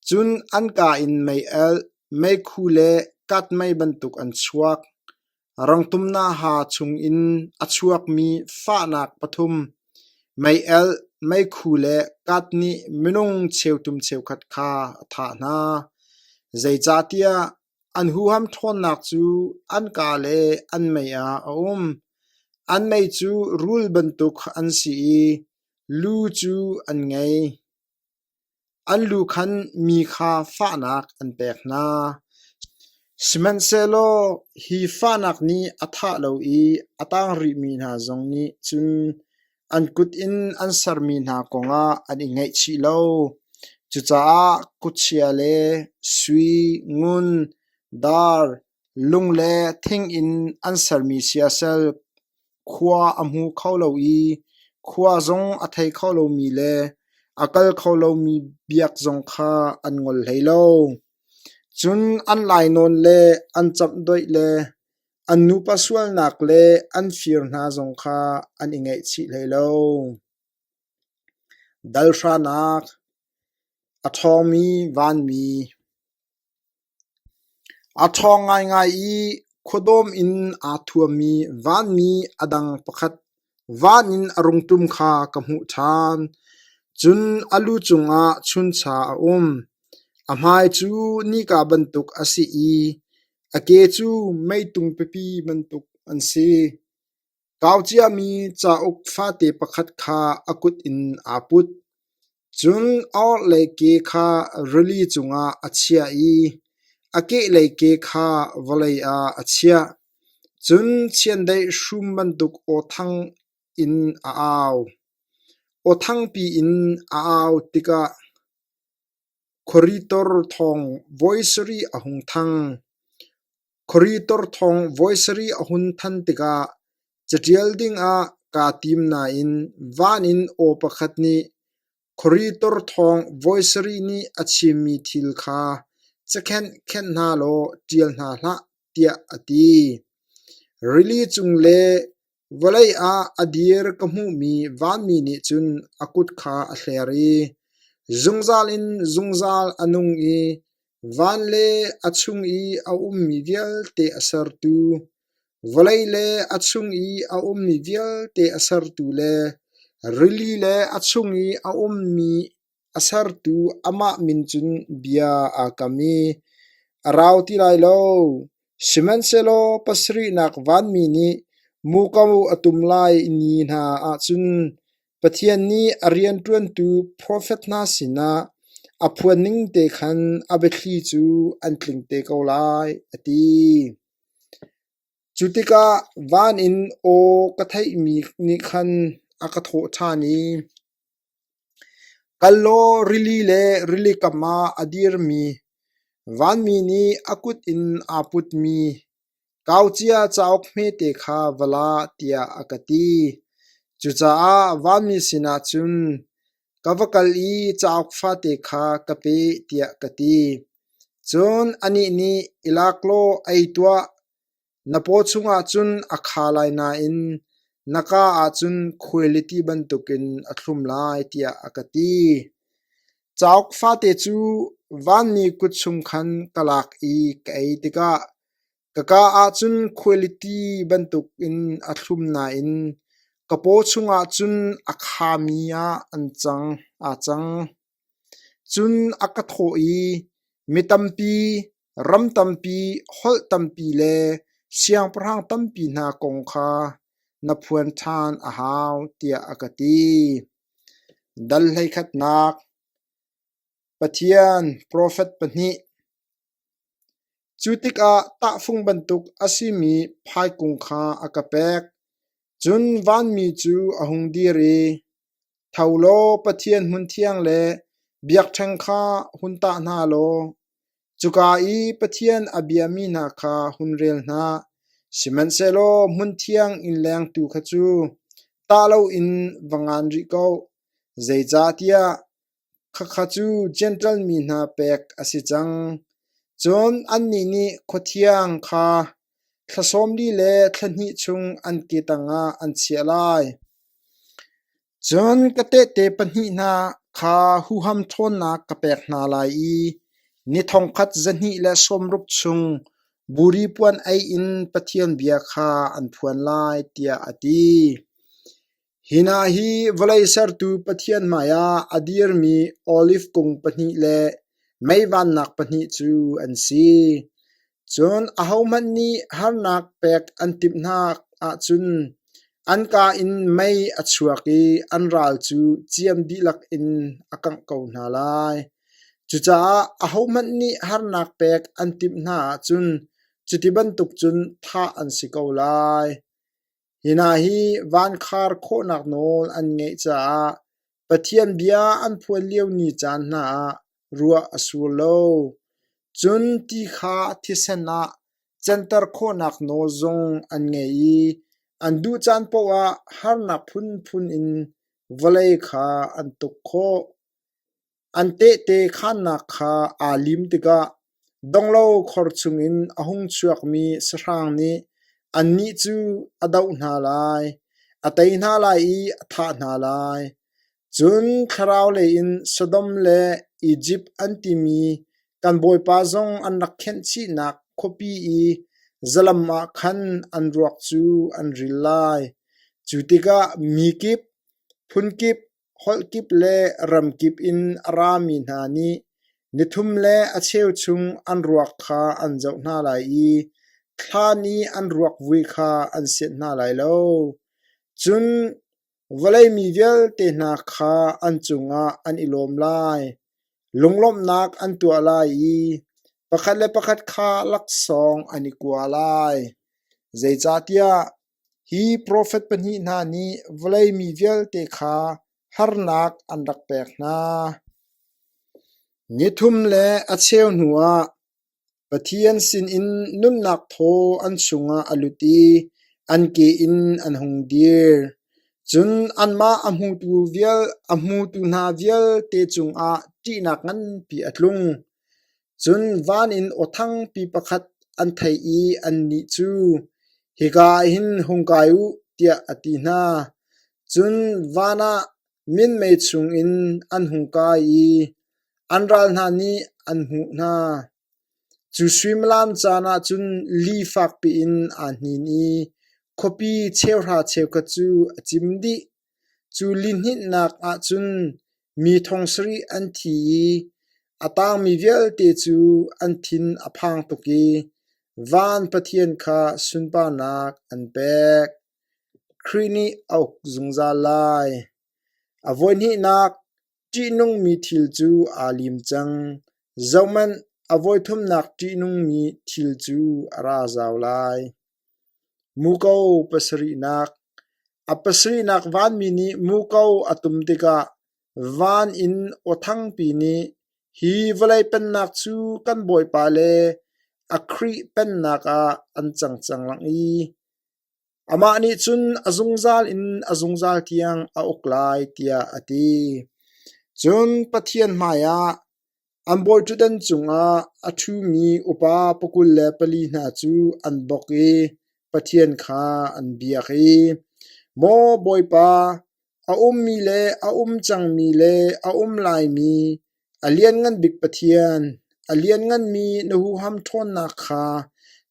Cun an kaa in mei-alh, meikhu le kat mei bantuk an chuak. Rangtum hna haa chungin a chuakmi fahnak pathum, mei-alh, meikhu le kat nih minung cheuthum cheukhat kha a thah hna. Zeicahtiah. An huham ṭhawnnak cu an kaa le an mei ah a um. An mei cu rul bantuk an si i lu cu an ngei. An lu khan mi kha fahnak an pek hna. Sihmanhsehlaw hi fahnak nih a thah lo i a tang rihmi hna zong nih cun an kut in an sermi hna kongah an i ngaihchih lo. Cucaah kutchia le sui, ngun, dar, lung le thing in an sermi siasal khua a hmu kho lo i khua zong a thei kho lomi le a kal kho lomi biak zong kha an ngol hlei lo. Cun an lainawn le an camhdoih le an nupa sualnak le an fir hna zong kha an i ngaihchih hlei lo. Dalhranak A ṭhawngmi vanmi A ṭhawng ngaingai i khuadawm in aa thuammi vanmi a dang pakhat van in a rung ṭum kha ka hmuh ṭhan. Cun a lu cungah chuncha a um. A hmai cu nika bantuk a si i a ke cu meitung pipi bantuk an si. Kau ciami cauk fate pakhat kha a kut in aa put. Cun a orhlei ke kha rili cungah a chiah i a kehlei ke kha vawlei ah a chiah. Cun chiandeih hrum bantuk aw thang in a au. Aw thangpi in a au tikah khuari tor thawng voi sarih a hung thang. Khuari tor thawng voi sarih a hun than tikah caṭial dingah kaa tim nain van in aw pakhat nih khuari tor thawng voi sarih nih a chimmi thil kha cakhenh khenh hna law ṭial hna hlah tiah a ti. Rili cung le Vawlei ah a dir ka hmuhmi vanmi nih cun a kut kha a hler i zungzal in zungzal a nung i van le a chung i a ummi vialte a sertu, vawlei le a chung i a ummi vialte a sertu le rili le a chung i a ummi A sertu amah min cun bia aa kam i a rau ti lai lo. Sihmanhsehlaw pasarihnak vanmi nih muko a tum lai ni hna ahcun Pathian nih a rianṭuantu profet hna sinah a phuan ning te khan a biathli cu an tling te ko lai, a ti. Cu tikah van in aw ka theihmi nih khan a ka thawh ṭhan i, Kal law rili le rilikam ah a dirmi vanmi nih a kut in aa putmi kaucia cauk hmete kha va la tiah a ka ti. Cucaah vanmi sinah cun ka va kal i cauk fate kha ka pe tiah ka ti. Cun anih nih, I lak law ei tuah, Na paw chungah cun a kha lai nain na kaa ah cun khuailiti bantukin a thlum lai, tiah a ka ti. Cauk fate cu vanmi kut chung khan ka lak i ka ei tikah ka kaa ah cun khuailiti bantukin a thlum nain ka paw chungah cun a khami ah aa cang. Cun a ka thawh i, Mi tampi, Ram tampi, holh tampi le siangpahrang tampi hna kong kha na phuan ṭhan a hau, tiah a ka ti. Dal 11 Pathian profet pahnih Cu tikah tahfung bantuk a simi phaikung kha a ka pek. Cun vanmi cu a hung dir i, Tho law Pathian hmunthiang le biakṭheng kha hun tah hna law cuka i Pathian a biami hna kha hun rel hna. Sihmanhsehlaw hmunthiang innleng tu kha cu tah loin va ngan rih ko, zeicahtiah Khakha cu Jentail mi hna pek a si cang. Cun annih nih khuathiang kha thla 40 le thla hnih chung an ke tangah an chiah lai. Cun ka tehte pahnih hna kha huham ṭhawnnak ka pek hna lai i ni 1260 chung buri puan ei in Pathian bia kha an phuan lai, tiah a ti. Hi hna hi vawlei sertu Pathian hmaiah a dirmi oliv kung pahnih le mei vannak pahnih cu an si. Cun ahohmanh nih harnak pek an timh hna ahcun an kaa in mei a chuak i an ral cu ciam dihlak in a kangh ko hna lai. Cucaah ahohmanh nih harnak pek an timh hna ahcun cuti bantuk cun thah an si ko lai. Hi hna hi van khar khawhnak nawl an ngeih caah Pathian bia an phuan lio ni caan hna ah ruah a sur lo. Cun ti kha thisen ah canter khawhnak nawl zong an ngei i an duh caan paoh ah harnak phunphun in vawlei kha an tuk khawh. An tehte khaannak kha aa lim tikah donglo khor chungin a hung chuakmi sahrang nih annih cu a doh hna lai, a tei hna lai i a thah hna lai. Cun thlarau lei in Sodom le Izipt an timi kan Bawipa zong an rak khenh chihnak khuapi i zalam ah khan an ruak cu an ril lai. Cu tikah mi kip, phun kip, Holh kip le ram kip in a rami hna nih nithum le a cheu chung an ruak kha an zoh hna lai i thlan i an ruak vui kha an sianh hna lai lo. Cun vawlei mi vialte hna kha an cungah an i lawm lai. Lunglawmhnak an tuah lai i pakhat le pakhat kha laksawng an i kua lai. Zeicahtiah Hi profet pahnih hna nih vawlei mi vialte kha harnak an rak pek hna. Nithum le a cheu hnuah Pathian sinin nunnak thaw an chungah a lut i an ke in an hung dir. Cun anmah a hmutu hna vialte cungah ṭihnak nganpi a tlung. Cun van in aw thangpi pakhat an theih i annih cu, “Hika ah hin hung kai u,” tiah a ti hna. Cun van ah minmei chungin an hung kai i an ral hna nih an hmuh hna. Cu suimilam caan ah cun li fak piin aa hnin i khuapi cheuhra cheukhat cu a cim dih. Cu lihninhnak ah cun mi thong sarih an thi i a tangmi vialte cu an thin a phang tuk i van Pathian kha sunparnak an pek. Khrih nih a uk zungzal lai. A voihnihnak ṭihnungmi thil cu aa lim cang. Zohhmanh, a voithumnak ṭihnungmi thil cu a ra zau lai. Muko pasarihnak A pasarihnak vanmi nih muko a tum tikah van in aw thangpi nih, “Hi vawlei pennak cu kan Bawipa le a Khrih pennak ah an cang cang i amah nih cun a zungzal in a zungzal tiang a uk lai,” tiah a ti. Cun Pathian hmaiah An bawiṭhutdan cungah a ṭhumi upa pakul le pali hna cu an bawk i Pathian kha an biak i, “Maw Bawipa, a ummi le a um cangmi le a um laimi, a Lianngan Bik Pathian, a liannganmi na huham ṭhawnnak kha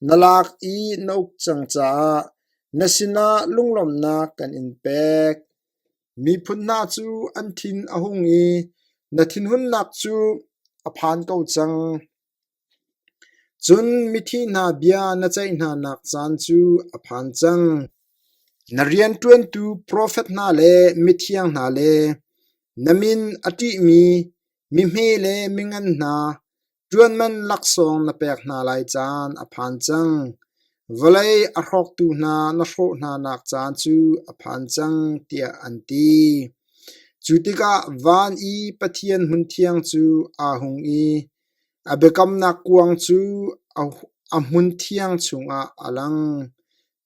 na lak i na uk cang caah na sinah lunglawmhnak kan in pek. Miphun hna cu an thin a hung i na thinhunnak cu a phan ko cang. Cun mithi hna bia na ceih hnanak caan cu a phan cang. Na rianṭuantu profet hna le mithiang hna le na min a ṭihmi mihme le mingan hna Ṭuanman laksawng na pek hna lai caan a phan cang. Vawlei a hrawktu hna na hrawh hnanak caan cu a phan cang, tiah an ti. Cu tikah van i Pathian hmunthiang cu aa hung i a biakamnak kuang cu a hmunthiang chungah a lang.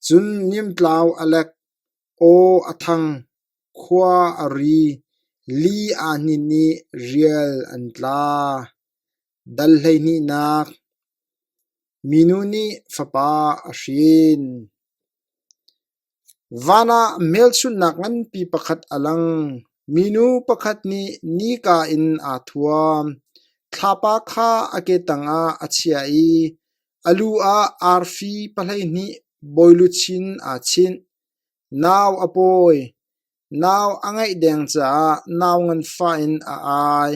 Cun nimtlau a lek, aw a thang, khua a ri, li aa hnin i rial an tla. Dal hleihnihnak Minu nih fapa a hrin. Van ah hmelchunhnak nganpi pakhat a lang. Minu pakhat nih nika in aa thuam. Thlapa kha a ke tangah a chiah i a lu ah arfi 12 bawiluchin aa chinh. Nau a pawi. Nau a ngeih deng caah nau nganfah in a ai.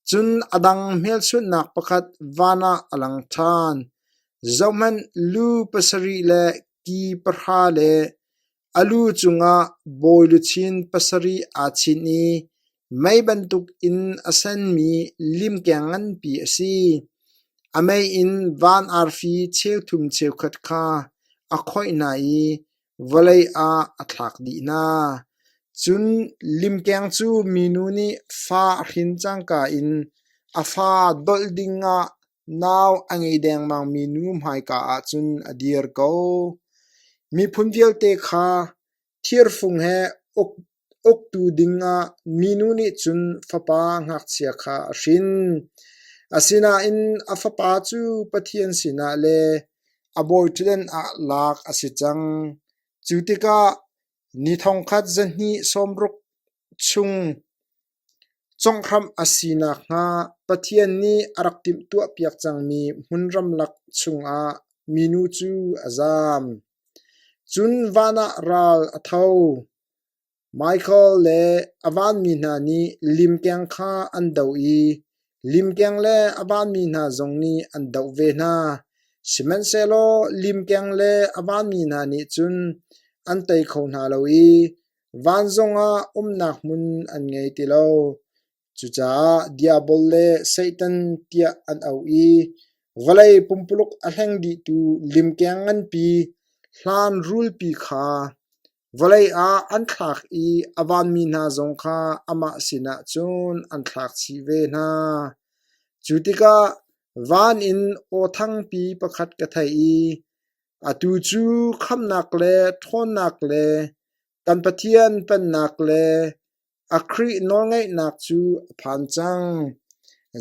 Cun a dang hmelchunhnak pakhat van ah a lang ṭhan. Zohhmanh, lu pasarih le ki pahra le a lu cungah bawi luchin pasarih aa chinh i mei bantukin a senmi limkeng nganpi a si. A mei in van arfi cheuthum cheukhat kha a khoih hna i vawlei ah a thlak dih hna. Cun limkeng cu minu nih fa a hrin cangka in a fa dolh dingah nau a ngei dengmangmi nu hmaika ah cun a dir ko. Miphun vialte kha thirfung he uktu dingah minu nih cun fapa ngakchia kha a hrin. Asinain a fapa cu Pathian sinah le a bawiṭhutdan ah lak a si cang. Cu tikah ni thongkhat zahnih sawmruk chung Conghhramh a si nakhnga Pathian nih a rak timhtuahpiak cangmi hmun ramlak chungah minu cu a zaam. Cun van ah ral a tho. Michael le a vanmi hna nih limkeng kha an doh i limkeng le a vanmi hna zong nih an doh ve hna. Sihmanhsehlaw limkeng le a vanmi hna nih cun an tei kho hna lo i Van zongah umnak hmun an ngei ti lo. Cucaah Diabol le Satan tiah an auh i vawlei pumpuluk a hleng dihtu limkeng nganpi hlan rulpi kha vawlei ah an thlak i a vanmi hna zong kha amah sinah cun an thlak chih ve hna. Cu tikah van in aw thangpi pakhat ka theih i Atu cu khamhnak le ṭhawnnak le kan Pathian pennak le a Khrih nawlngeihnak cu a phan cang.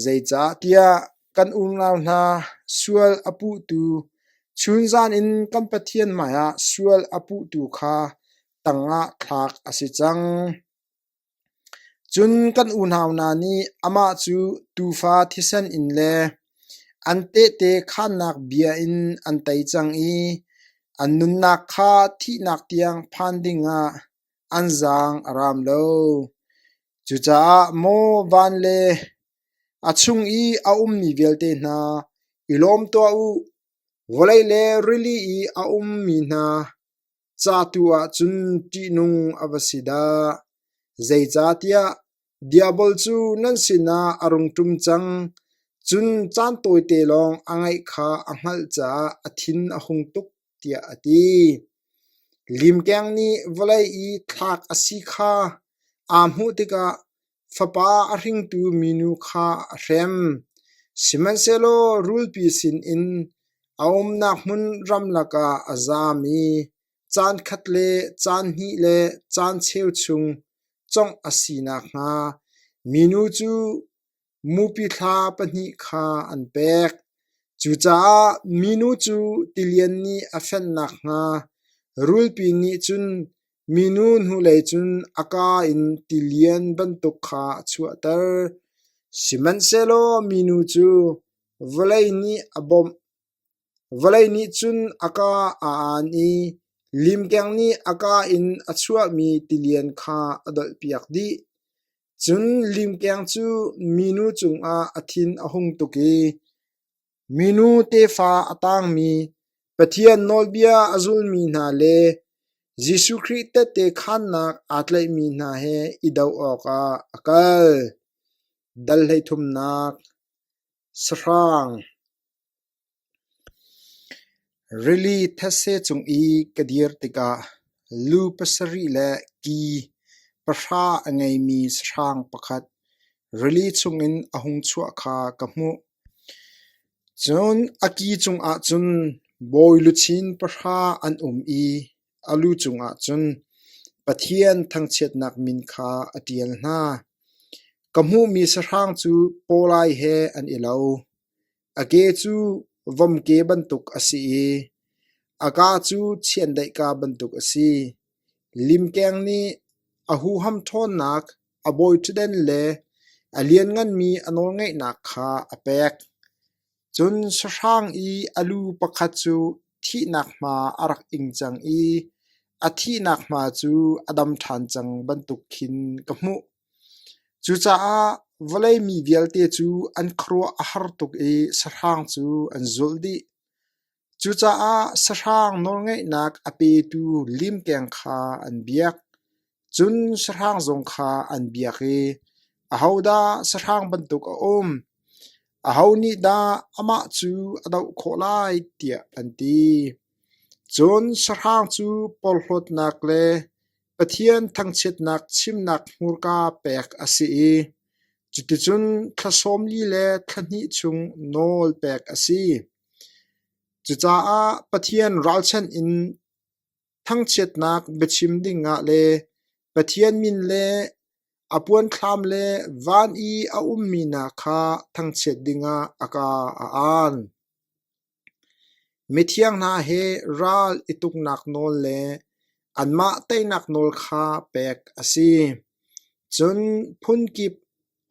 Zeicahtiah kan unau hna sual a puhtu, chunzan in kan Pathian hmaiah sual a puhtu kha tangah thlak a si cang. Cun kan unau hna nih amah cu tuufa thisen in le an tehte khaannak bia in an tei cang i an nunnak kha thihnak tiang phan dingah an zaang a ram lo. Cucaah maw van le a chung i a ummi vialte hna, i lawm tuah u! Vawlei le rili i a ummi hna, Ca tu ah cun ṭihnung a va si dah! Zeicahtiah Diabol cu nan sinah a rung ṭum cang, cun caan tawite lawng a ngeih kha a hngalh caah a thin a hung tuk, tiah a ti. Limkeng nih vawlei i thlak a si kha aa hmuh tikah fapa a hringtu minu kha a hrem. Sihmanhsehlaw rulpi sinin a umnak hmun ramlak ah a zaam i caan khat le caan hnih le caan cheu chung cawngh a si nakhnga minu cu mupi thla pahnih kha an pek. Cucaah minu cu tilian nih a fenh nakhnga rulpi nih cun minu hnulei cun a kaa in tilian bantuk kha a chuahter. Sihmanhsehlaw minu cu vawlei nih a bawmh. Vawlei nih cun a kaa a aan i limkeng nih a kaa in a chuahmi tilian kha a dolhpiak dih. Cun limkeng cu minu cungah a thin a hung tuk i minu tefa a tangmi Pathian nawlbia a zulmi hna le Jesuh Khrih tehte khaannak aa tlaihmi hna he i doh awkah a kal. Dal hleithumnak Sahrang Rili thetse cung i ka dir tikah lu pasarih le ki pahra a ngeimi sahrang pakhat rili chungin a hung chuah kha ka hmuh. Cun a ki cungah cun bawi luchin pahra an um i a lu cungah cun Pathian thangchiatnak min kha a ṭial hna. Ka hmuhmi sahrang cu pawlai he an i lo. A ke cu vom ke bantuk a si i a kaa cu chiandeih kaa bantuk a si. Limkeng nih a huham ṭhawnnak, a bawiṭhutdan le a liannganmi a nawlngeihnak kha a pek. Cun sahrang i a lu pakhat cu thihnak hma a rak ing cang i a thihnak hma cu a dam ṭhan cang bantuk khin ka hmuh. Cucaah vawlei mi vialte cu an khuaruah a har tuk i sahrang cu an zulh dih. Cucaah sahrang nawlngeihnak a petu limkeng kha an biak. Cun sahrang zong kha an biak i, “Ahodah sahrang bantuk a um? Aho nih dah amah cu a doh khawh lai?” tiah an ti. Cun sahrang cu porhlawtnak le Pathian thangchiatnak chimnak hmurka pek a si i cuticun thla 40 le thla hnih chung nawl pek a si. Cucaah Pathian ralchanh in thangchiatnak biachim dingah le Pathian min le a puanthlam le van i a ummi hna kha thangchiat dingah a kaa a aan. Mithiang hna he ral i tuknak nawl le anmah teinak nawl kha pek a si. Cun phun kip,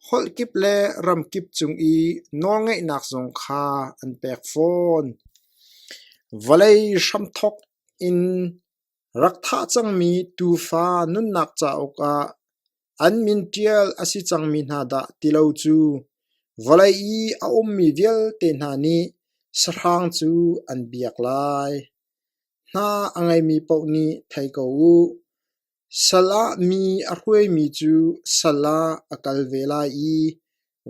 holh kip le ram kip cung i nawlngeihnak zong kha an pek fawn. Vawlei hramthawk in Rak thah cangmi tuufa nunnak cauk ah an min ṭial a si cangmi hna dah ti lo cu vawlei i a ummi vialte hna nih sahrang cu an biak lai. Hna a ngeimi paoh nih thei ko u. Sal ah mi a hruaimi cu sal ah a kal ve lai i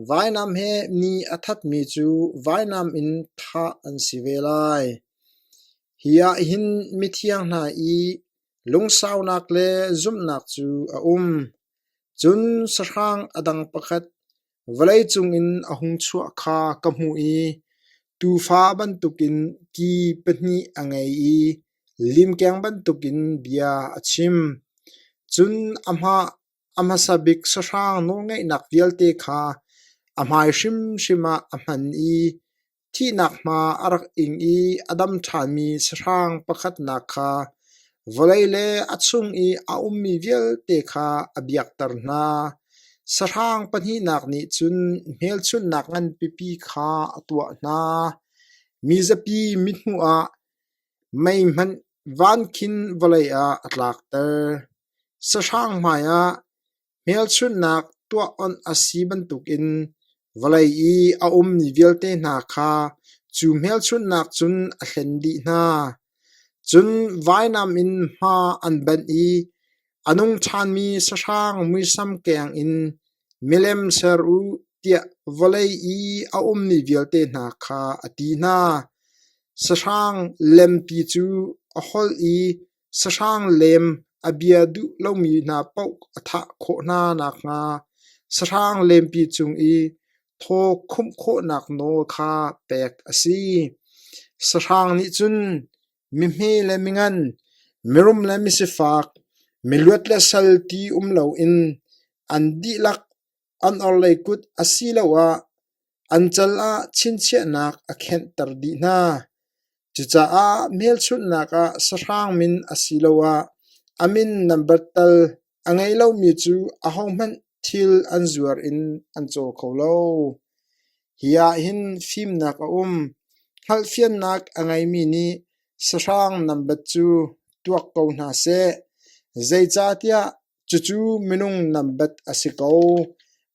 vainam he mi a thatmi cu vainam in thah an si ve lai. Hi ah hin mithiang hna i lungsaunak le zumhnak cu a um. Cun sahrang a dang pakhat vawleicung in a hung chuah kha ka hmuh i tuufa bantukin ki pahnih a ngei i limkeng bantukin bia a chim. Cun a hmasa bik sahrang nawlngeihnak vialte kha a hmai hrimhrim ah a hman i Thihnak hma a rak ing i a dam ṭhanmi sahrang pakhatnak kha vawlei le a chung i a ummi vialte kha a biakter hna. Sahrang pahnihnak nih cun hmelchunhnak nganpipi kha a tuah hna. Mizapi mithmuh ah mei hmanh van khin vawlei ah a tlakter. Sahrang hmaiah Hmelchunhnak tuah onh a si bantukin vawlei i a ummi vialte hna kha cu hmelchunhnak cun a hlen dih hna. Cun vainam in hma an banh i a nung ṭhanmi sahrang muisam keng in milem ser u tiah vawlei i a ummi vialte hna kha a ti hna. Sahrang lempi cu a holh i Sahrang lem a bia duh lomi hna paoh a thah khawh hna nakhnga sahrang lempi cung i thaw khumh khawhnak nawl kha pek a si. Sahrang nih cun mihme le mingan, mirum le misifak, miluat le sal ti um loin an dihlak an orhlei kut asiloah an cal ah chinchiahnak a khenhter dih hna. Cucaah hmelchunhnak ah sahrang min asiloah a min nambar tal a ngei lomi cu ahohmanh thil an zuar in an caw kho lo. Hi ah hin fimnak a um. Hngalhfiannak a ngeimi nih sahrang nambat cu tuak ko hna seh. Zeicahtiah Cucu minung nambat a si ko.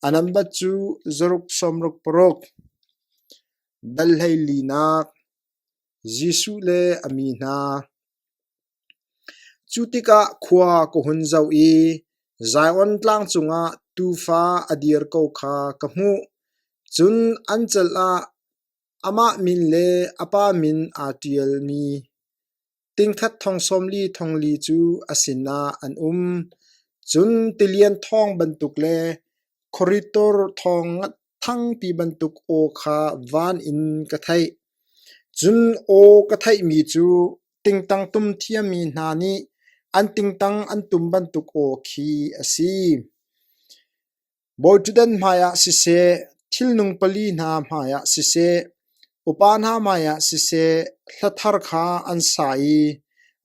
A nambat cu zaruk 66. Dal 14nak Jesuh le a mi hna. Cu tikah khua ka hun zoh i Zion tlang cungah tuufa a dir ko kha ka hmuh. Cun an cal ah amah min le a pa min aa ṭialmi Tingkhat thong 40 thong li cu a sinah an um. Cun tilian thawng bantuk le khuaritor thawng thangpi bantuk aw kha van in ka theih. Cun aw ka theihmi cu tingtang tum thiammi hna nih an tingtang an tum bantuk aw khi a si. Bawiṭhutdan hmaiah siseh, thilnung pali hna hmaiah siseh, upa hna hmaiah siseh, hla thar kha an sa i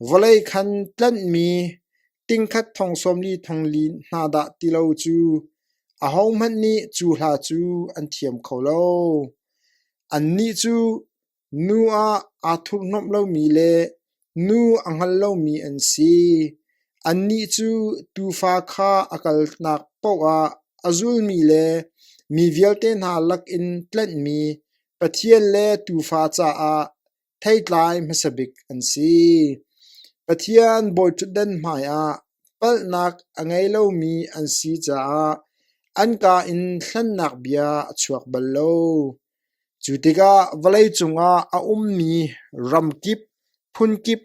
vawlei khan tlanhmi tingkhat thong 40 thong li hna dah ti lo cu ahohmanh nih cu hla cu an thiam kho lo. Annih cu Nu ah aa thurhhnawmh lomi le nu a hngal lomi an si. Annih cu tuufa kha a kalnak paoh ah a zulmi le mi vialte hna lakin tlanhmi Pathian le Tuufa caah. theitlai hmasa bik an si. Pathian bawiṭhutdan hmaiah palhnak a ngei lomi an si caah an kaa in hlennak bia a chuak bal lo. Cu tikah vawleicung ah a ummi ram kip, phun kip,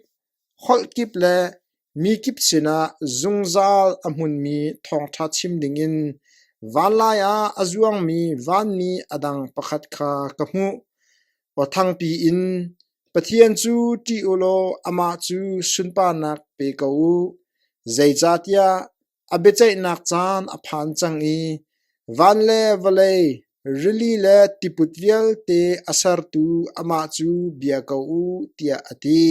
holh kip le mi kip sinah zungzal a hmunmi thawngṭha chim dingin vanlai ah a zuangmi vanmi a dang pakhat kha ka hmuh. Aw thangpi in, Pathian cu ṭih u law amah cu sunparnak pe ko u, zeicahtiah a biaceihnak caan a phan cang i van le vawlei, rili le tiput vialte a sertu amah cu bia ko u, tiah a ti.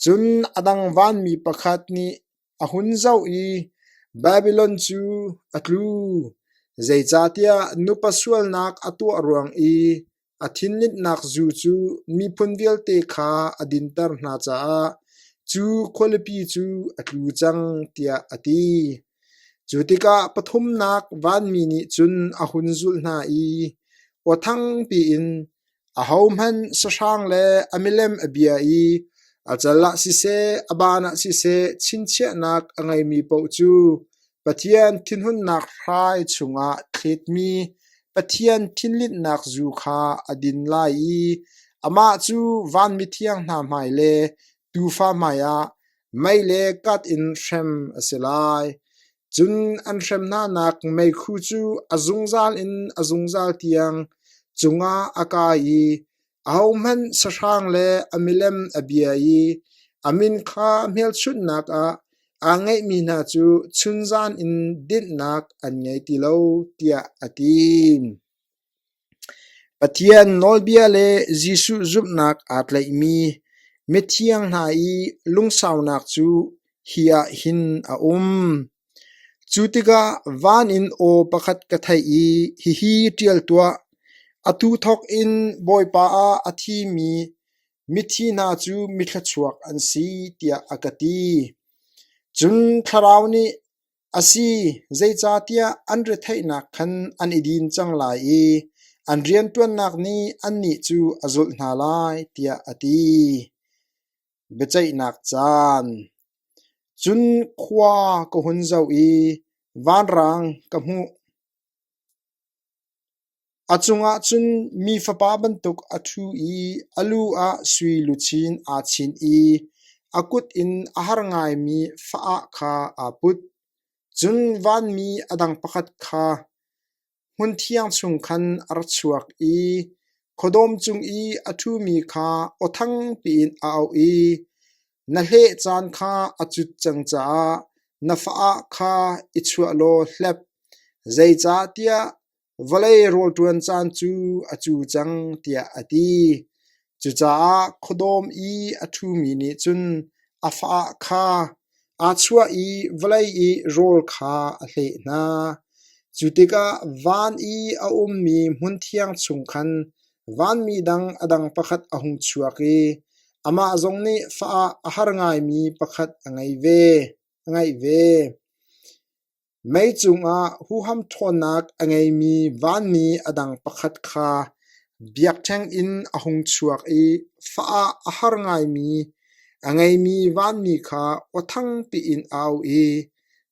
Cun a dang vanmi pakhat nih a hun zoh i Babilon cu a tlu, zeicahtiah nupa sualnak a tuah ruang i a thinlinhnak zu cu miphun vialte kha a dinter hna caah cu khualipi cu a tlu cang, tiah a ti. Cu tikah pathumnak vanmi nih cun a hun zulh hna i aw thangpi in, Ahohmanh sahrang le a milem a bia i a cal ah siseh, a baan ah siseh chinchiahnak a ngeimi paoh cu Pathian thinhunnak hrai chungah thletmi Pathian thinlinhnak zu kha a din lai i amah cu van mithiang hna hmai le Tuufa hmaiah mei le kat in hrem a si lai. Cun an hrem hnanak meikhu cu a zungzal in a zungzal tiang cungah a kai i ahohmanh sahrang le a milem a bia i a min kha hmelchunhnak ah aa ngeihmi hna cu chunzan in dinhnak an ngei ti lo, tiah a ti. Pathian nawlbia le Jesuh zumhnak aa tlaihmi mithiang hna i lungsaunak cu hi ah hin a um. Cu tikah van in aw pakhat ka theih i, “Hihi ṭial tuah: Atu thawk in Bawipa ah a thimi mithi hna cu mithluachuak an si,” tiah a ka ti. Cun Thlarau nih, “A si, zeicahtiah an retheihnak khan an i din cang lai i an rianṭuannak nih annih cu a zulh hna lai,” tiah a ti. Biaceihnak caan. Cun khua ka hun zoh i vanrang ka hmuh. A cungah cun mi fapa bantuk a ṭhu i a lu ah sui luchin aa chinh i a kut in a har ngaimi faah kha aa put. Cun vanmi a dang pakhat kha Hmunthiang chung khan a ra chuak i khuadawm cung i a ṭhumi kha aw thang piin a auh i, “Na hleh caan kha a cut cang caah na faah kha i chuah law hlep, zeicahtiah vawlei rawlṭuan caan cu a cu cang,” tiah a ti. Cucaah khuadawm i a ṭhumi nih cun a faah kha aa chuah i vawlei i rawl kha a hleh hna. Cu tikah van i a ummi hmunthiang chung khan vanmi dang a dang pakhat a hung chuak i amah zong nih faah a har ngaimi pakhat a ngei ve. A ngeih ve. Mei cungah huham ṭhawnnak a ngeimi vanmi a dang pakhat kha biakṭheng in a hung chuak i faah a har ngaimi a ngeimi vanmi kha aw thangpi in a auh i,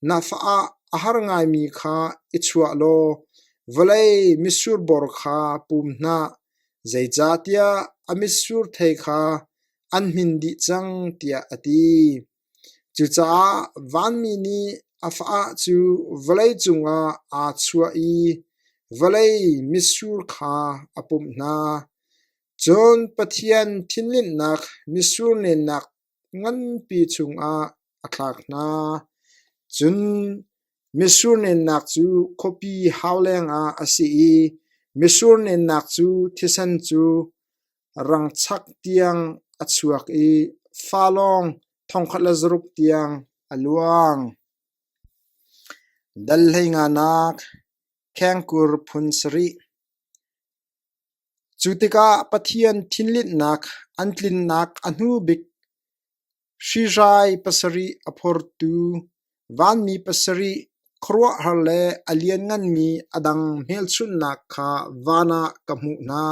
“Na faah a har ngaimi kha i chuah law vawlei mitsur bor kha pum hna, zeicahtiah a mitsur thei kha an hmin dih cang,” tiah a ti. Cucaah vanmi nih a faah cu vawlei cungah aa chuah i vawlei mitsur kha a pumh hna. Cun Pathian thinlinhnak mitsur nennak nganpi chungah a thlak hna. Cun mitsur nennak cu khuapi hauleng ah a si i mitsur nennak cu thisen cu rangchak tiang a chuak i falawng 1600 tiang a luang. Dal hleinganak khengkur phun sarih. Cu tikah Pathian thinlinhnak an tlinnak a hnu bik Hri-hrai pasarih a phortu vanmi pasarih khuaruahhar le a liannganmi a dang hmelchunhnak kha van ah ka hmuh hna.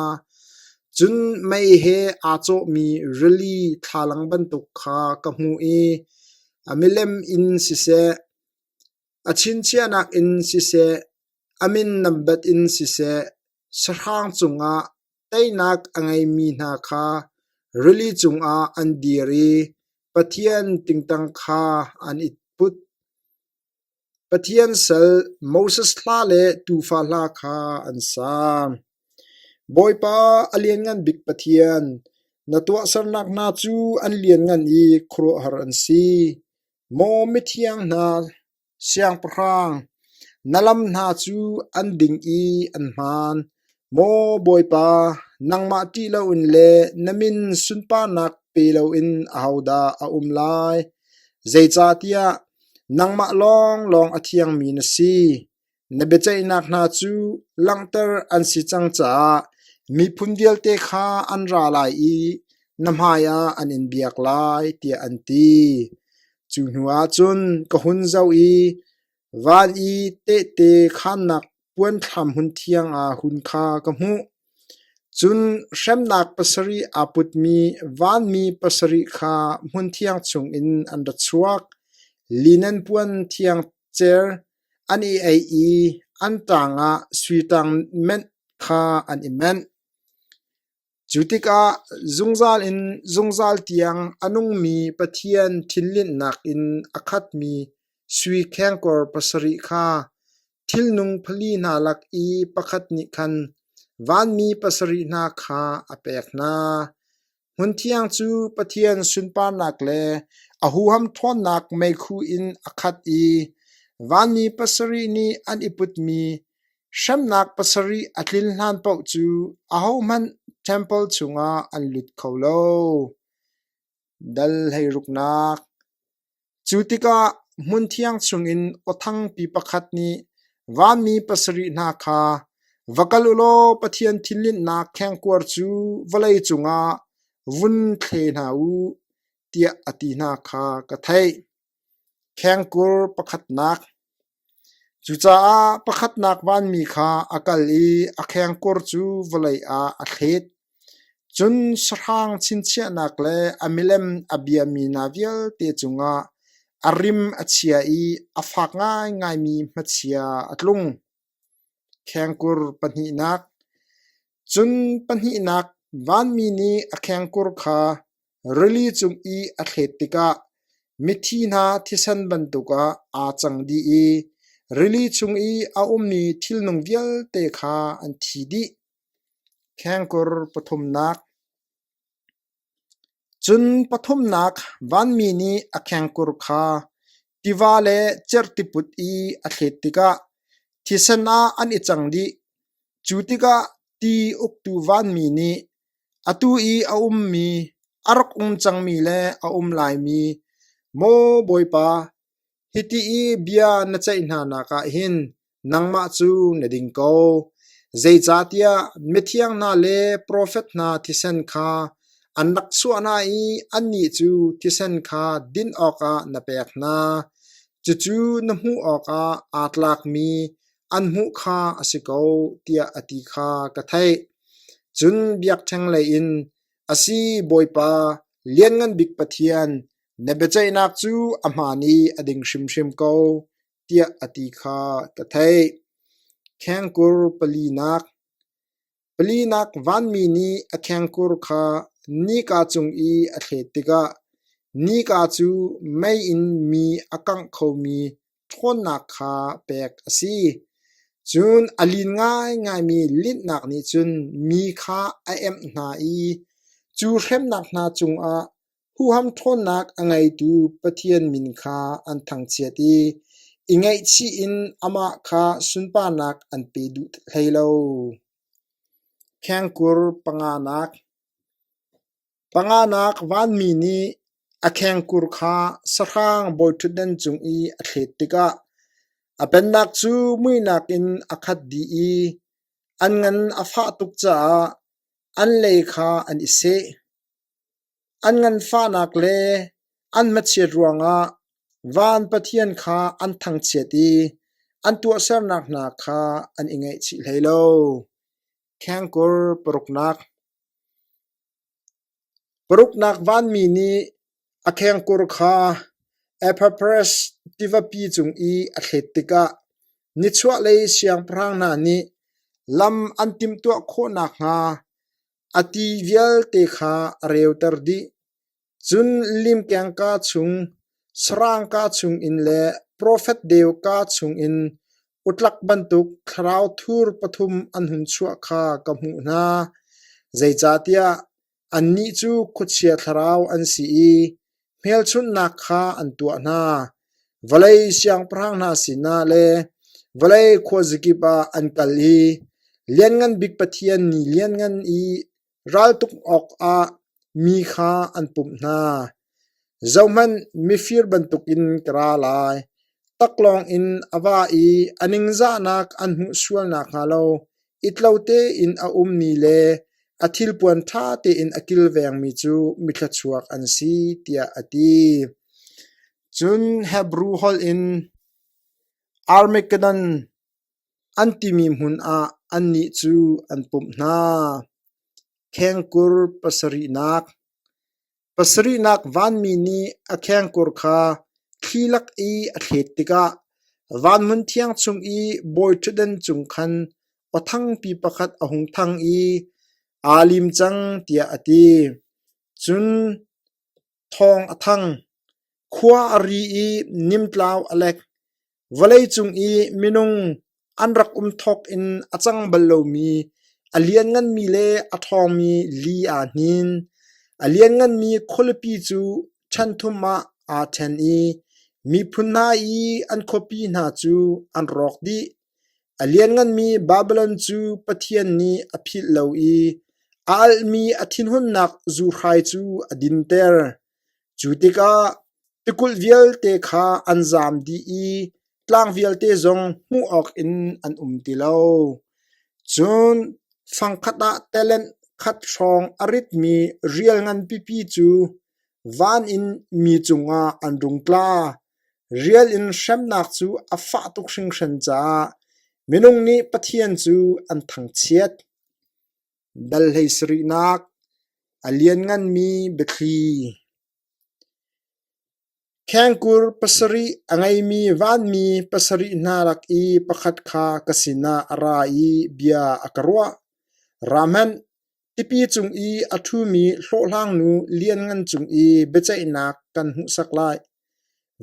Cun mei he aa cawhmi rili thlalang bantuk kha ka hmuh i a milem in siseh, a chinchiahnak in siseh, a min nambat in siseh, sahrang cungah teinak a ngeimi hna kha rili cungah an dir i Pathian tingtang kha an i put. Pathian sal Moses hla le Tuufa hla kha an sa. Bawipa a lianngan bik Pathian, na tuahsernak hna cu an lianngan i khuaruahhar an si. Maw mithiang hna Siangpahrang, na lam hna cu an ding i an hmaan. Maw Bawipa, nangmah ṭih loin le na min sunparnak pe loin ahodah a um lai? Zeicahtiah nangmah lawnglawng a thiangmi na si. Na biaceihnak hna cu langhter an si cang caah miphun vialte kha an ra lai i na hmaiah an in biak lai, tiah an ti. Cu hnuah cun ka hun zoh i van i tehte khaannak puanthlam hmunthiang aa hun kha ka hmuh. Cun hremnak pasarih aa putmi vanmi pasarih kha hmunthiang chungin an ra chuak. Linen puan thiang cer an i ei i an ṭang ah sui ṭang menh kha an i menh. Cu tikah zungzal in zungzal tiang a nungmi Pathian thinlinhnak in a khatmi sui khengkor pasarih kha thilnung pali hna lak i pakhat nih khan vanmi pasarih hna kha a pek hna. Hmunthiang cu Pathian sunparnak le a huham ṭhawnnak meikhu in a khat i vanmi pasarih nih an i putmi hremnak pasarih a tlin hlan paoh cu ahohmanh ṭempal chungah an lut kho lo. Dal hleiruknak Cu tikah hmunthiang chungin aw thangpi pakhat nih vanmi pasarih hna kha, “Va kal u law Pathian thinlinhnak khengkuar cu vawlei cungah vun thle hna u,” tiah a ti hna kha ka theih. Khengkur pakhatnak Cucaah pakhatnak vanmi kha a kal i a khengkur cu vawlei ah a thlet. Cun sahrang chinchiahnak le a milem a biami hna vialte cungah a rim a chia i a fak ngaingaimi hmachia a tlung. Khengkur pahnihnak Cun pahnihnak vanmi nih a khengkur kha rili cung i a thlet tikah mithi hna thisen bantuk ah aa cang dih i rili chung i a ummi thilnung vialte kha an thi dih. Khengkur pathumnak Cun pathumnak vanmi nih a khengkur kha tiva le cerhtiput i a thlet tikah thisen ah an i cang dih. Cu tikah ti uktu vanmi nih atu i a ummi, a rak um cangmi le a um laimi, Maw Bawipa, Hiti i bia na ceih hnanak ah hin nangmah cu na ding ko, zeicahtiah mithiang hna le profet hna thisen kha an rak chuah hna i annih cu thisen kha din awkah na pek hna. Cucu na hmuh awkah aa tlakmi an hmuh kha a si ko, tiah a ti kha ka theih. Cun biakṭheng lei in, A si, Bawipa, Lianngan Bik Pathian, Na biaceihnak cu a hmaan i a ding hrimhrim ko, tiah a ti kha ka theih. Khengkur palinak Palinak vanmi nih a khengkur kha nika cung i a thlet tikah nika cu mei in mi a kangh khomi ṭhawnnak kha pek a si. Cun a lin ngaingaimi linhnak nih cun mi kha a emh hna i cu hremnak hna cungah Huham ṭhawnnak a ngeitu Pathian min kha an thangchiat i i ngaihchih in amah kha sunparnak an pe duh hlei lo. Khengkur panganak Panganak vanmi nih a khengkur kha sahrang bawiṭhutdan cung i a thlet tikah a pennak cu muihnak in a khat dih i an ngan a fah tuk caah an lei kha an i seh. An nganfahnak le an hmachiat ruangah van Pathian kha an thangchiat i an tuahsernak hna kha an i ngaihchih hlei lo. Khengkur paruknak. Paruknak vanmi nih a khengkur kha Ephrates tivapi cung i a thlet tikah nichuahlei siangpahrang hna nih lam an timhtuah khawh nakhnga a ti vialte kha a reuter dih. Cun limkeng kaa chung, sahrang kaa chungin le profet deu kaa chungin utlak bantuk thlarau thur pathum an hun chuah kha ka hmuh hna. Zeicahtiah annih cu khuachia thlarau an si i hmelchunhnak kha an tuah hna. Vawlei siangpahrang hna sinah le vawlei khuazakip ah an kal i Lianngan Bik Pathian ni lianngan i Raltuk awkah mi kha an pumh hna. Zohhmanh, mifir bantukin ka ra lai. Taklawng in a va i a ningzahnak an hmuh sual nakhnga lo itlo tein a ummi le a thilpuan ṭha tein a kilvengmi cu mithluachuak an si, tiah a ti. Cun Hebru holh in Armageddon An timi hmun ah annih cu an pumh hna. Khengkur pasarihnak Pasarihnak vanmi nih a khengkur kha thli lak i a thlet tikah van hmunthiang chung i bawiṭhutdan cung khan aw thangpi pakhat a hung thang i, “Aa lim cang,” tiah a ti. Cun thawng a thang. Khua a ri i nimtlau a lek. Vawleicung i minung an rak um thawk in a cang bal lomi a liannganmi le a ṭhawngmi li aa hnin. A liannganmi khualipi cu ṭhenthum ah aa ṭhen i miphun hna i an khuapi hna cu an rawk dih. A liannganmi Babilon cu Pathian nih a philh lo i a alhmi a thinhunnak zuhrai cu a dinter. Cu tikah tikulh vialte kha an zaam dih i tlang vialte zong hmuh awkin an um ti lo. Cun fangkhat ah talent khat hrawng a ritmi rial nganpipi cu van in mi cungah an rung tla. Rial in hremnak cu a fah tuk hringhran caah minung nih Pathian cu an thangchiat. Dal hlei sarihnak a liannganmi biathli. Khengkur pasarih a ngeimi vanmi pasarih hna lak i pakhat kha ka sinah a ra i bia a ka ruah. Ra hmanh, tipi cung i a ṭhumi hlawhhlangnu lianngan cung i biaceihnak kan hmuhsak lai.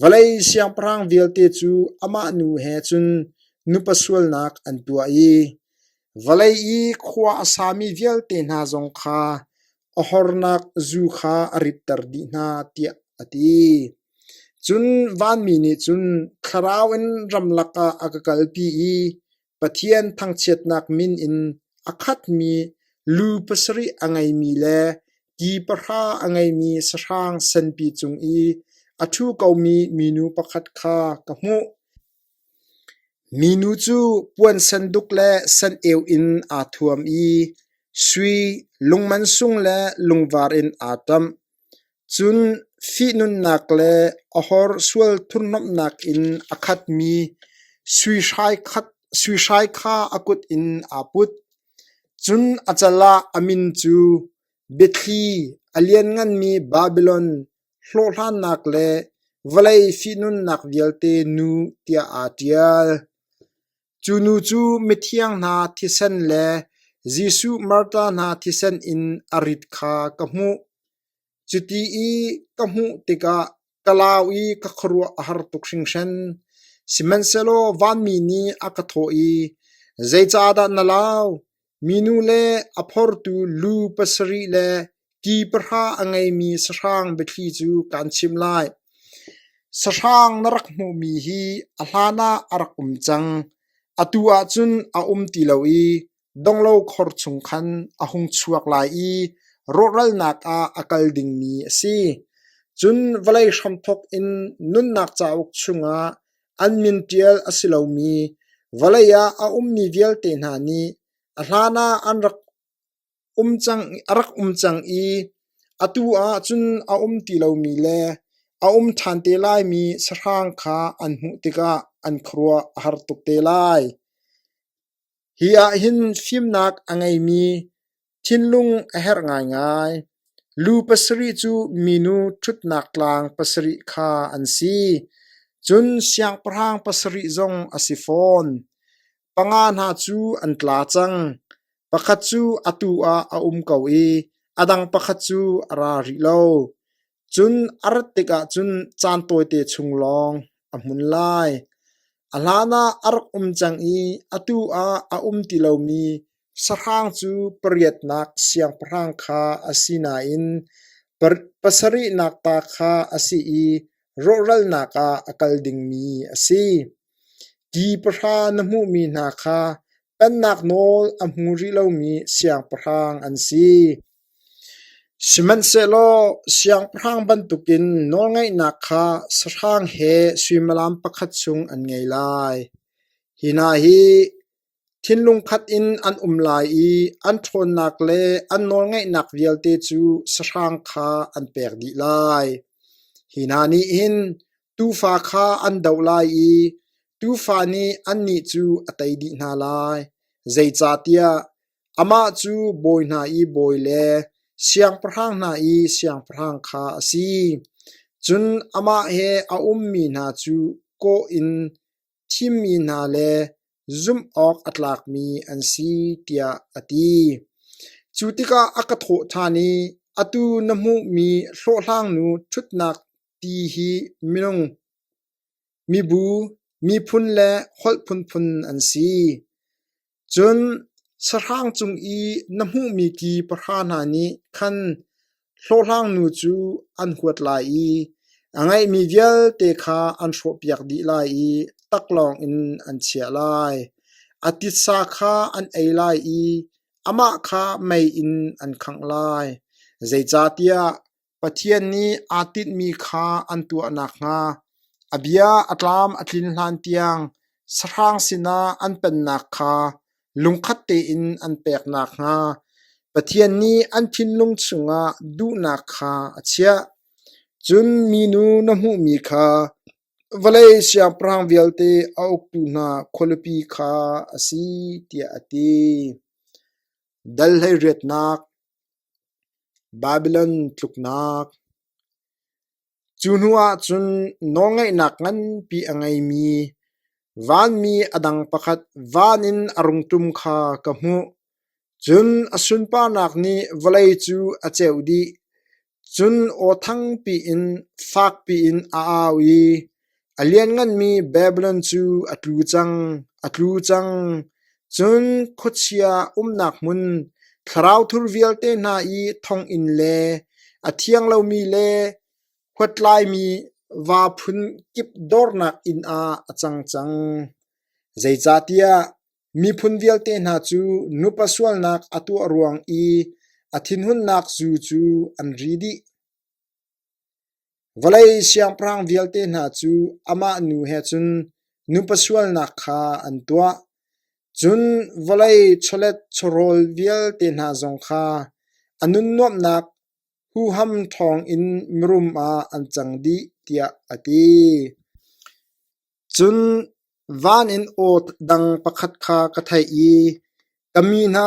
Vawlei siangpahrang vialte cu amah nu he cun nupa sualnak an tuah i vawlei i khua a sami vialte hna zong kha a hornak zu kha a ritter dih hna, tiah a ti. Cun vanmi nih cun thlarau in ramlak ah a ka kalpi i Pathian thangchiatnak min in a khatmi lu pasarih a ngeimi le ki pahra a ngeimi sahrang senpi cung i a ṭhu komi minu pakhat kha ka hmuh. Minu cu puan senduk le sen-eu in aa thuam i sui, lungmansung le lungvar in aa ṭamh. Cun fihnunnak le a hor sual thurhnomhnak in a khatmi sui hrai kha a kut in aa put. Cun a cal ah a min cu Biathli a liannganmi Babilon hlawhhlannak le vawlei fihnunnak vialte nu tiah aa ṭial. Cu nu cu mithiang hna thisen le Jesuh Marta hna thisen in a rit kha ka hmuh. Cuti i ka hmuh tikah ka lau i ka khuaruah a har tuk hringhran. Sihmanhsehlaw vanmi nih a ka thawh i, “Zeicahdah na lau? Minu le a phortu lu pasarih le ki pahra a ngeimi sahrang biathli cu kaan chimh lai. Sahrang na rak hmuhmi hi a hlanah a rak um cang, atu ah cun a um ti lo i donglo khor chung khan a hung chuak lai i rawhralnak ah a kal dingmi a si. Cun vawlei hramthawk in nunnak cauk chungah an min ṭial a si lomi vawlei ah a ummi vialte hna nih a hlanah an rak a rak um cang i atu ah cun a um ti lomi le a um ṭhan te laimi sahrang kha an hmuh tikah an khuaruah a har tuk te lai. Hi ah hin fimnak a ngeimi thinlung a herh ngaingai. Lu pasarih cu minu ṭhutnak tlang pasarih kha an si, cun siangpahrang pasarih zong a si fawn. Panga hna cu an tla cang; pakhat cu atu ah a um ko i a dang pakhat cu a ra rih lo. Cun a rat tikah cun caan tawite chung lawng a hmun lai. A hlanah a rak um cang i atu ah a um ti lomi sahrang cu pariatnak siangpahrang kha a si nain pasarihnak ta kha a si i rawhralnak ah a kal dingmi a si. Ki pahra na hmuhmi hna kha pennak nawl a hmu rih lomi siangpahrang an si. Sihmanhsehlaw siangpahrang bantukin nawlngeihnak kha sahrang he suimilam pakhat chung an ngei lai. Hi hna hi thinlung khat in an um lai i an ṭhawnnak le an nawlngeihnak vialte cu sahrang kha an pek dih lai. Hi hna nih hin tuufa kha an doh lai i tuufa nih annih cu a tei dih hna lai, zeicahtiah Amah cu bawi hna i bawi le siangpahrang hna i siangpahrang kha a si. Cun amah he a ummi hna cu kawh in thimmi hna le zumh awk a tlakmi an si, tiah a ti. Cu tikah a ka thawh ṭhan i, Atu na hmuhmi hlawhhlangnu ṭhutnak ti hi minung, mibu, miphun le holh phunphun an si. Cun sahrang cung i na hmuhmi ki pahra hna nih khan hlawhhlangnu cu an huat lai i a ngeihmi vialte kha an hrawhpiak dih lai i taklawng in an chiah lai. A titsa kha an ei lai i amah kha mei in an khangh lai. Zeicahtiah Pathian nih aa tinhmi kha an tuah nakhnga a bia a tlam a tlin hlantiang sahrang sinah an pennak kha lungkhat tein an pek nakhnga Pathian nih an thinlung chungah duhnak kha a chiah. Cun minu na hmuhmi kha vawlei siangpahrang vialte a uktu hna khualipi kha a si, tiah a ti. Dal hleiriatnak Babilon tluknak Cu hnuah cun nawlngeihnak nganpi a ngeimi vanmi a dang pakhat van in a rung ṭum kha ka hmuh. Cun a sunparnak nih vawlei cu a ceuh dih. Cun aw thangpi in fakpi in a au i, “A liannganmi Babilon cu a tlu cang, a tlu cang! Cun khuachia umnak hmun, thlarau thur vialte hna i thonginn le a thiang lomi le huatlaimi va phun kip dornak inn ah a cang cang. Zeicahtiah miphun vialte hna cu nupa sualnak a tuah ruang i a thinhunnak zu cu an ri dih. Vawlei siangpahrang vialte hna cu amah nu he cun nupa sualnak kha an tuah, cun vawlei chawlet chawhrawl vialte hna zong kha a nunnuamhnak huham thawngin mirum ah an cang dih, tiah a ti. Cun van in aw dang pakhat kha ka theih i, “Ka mi hna,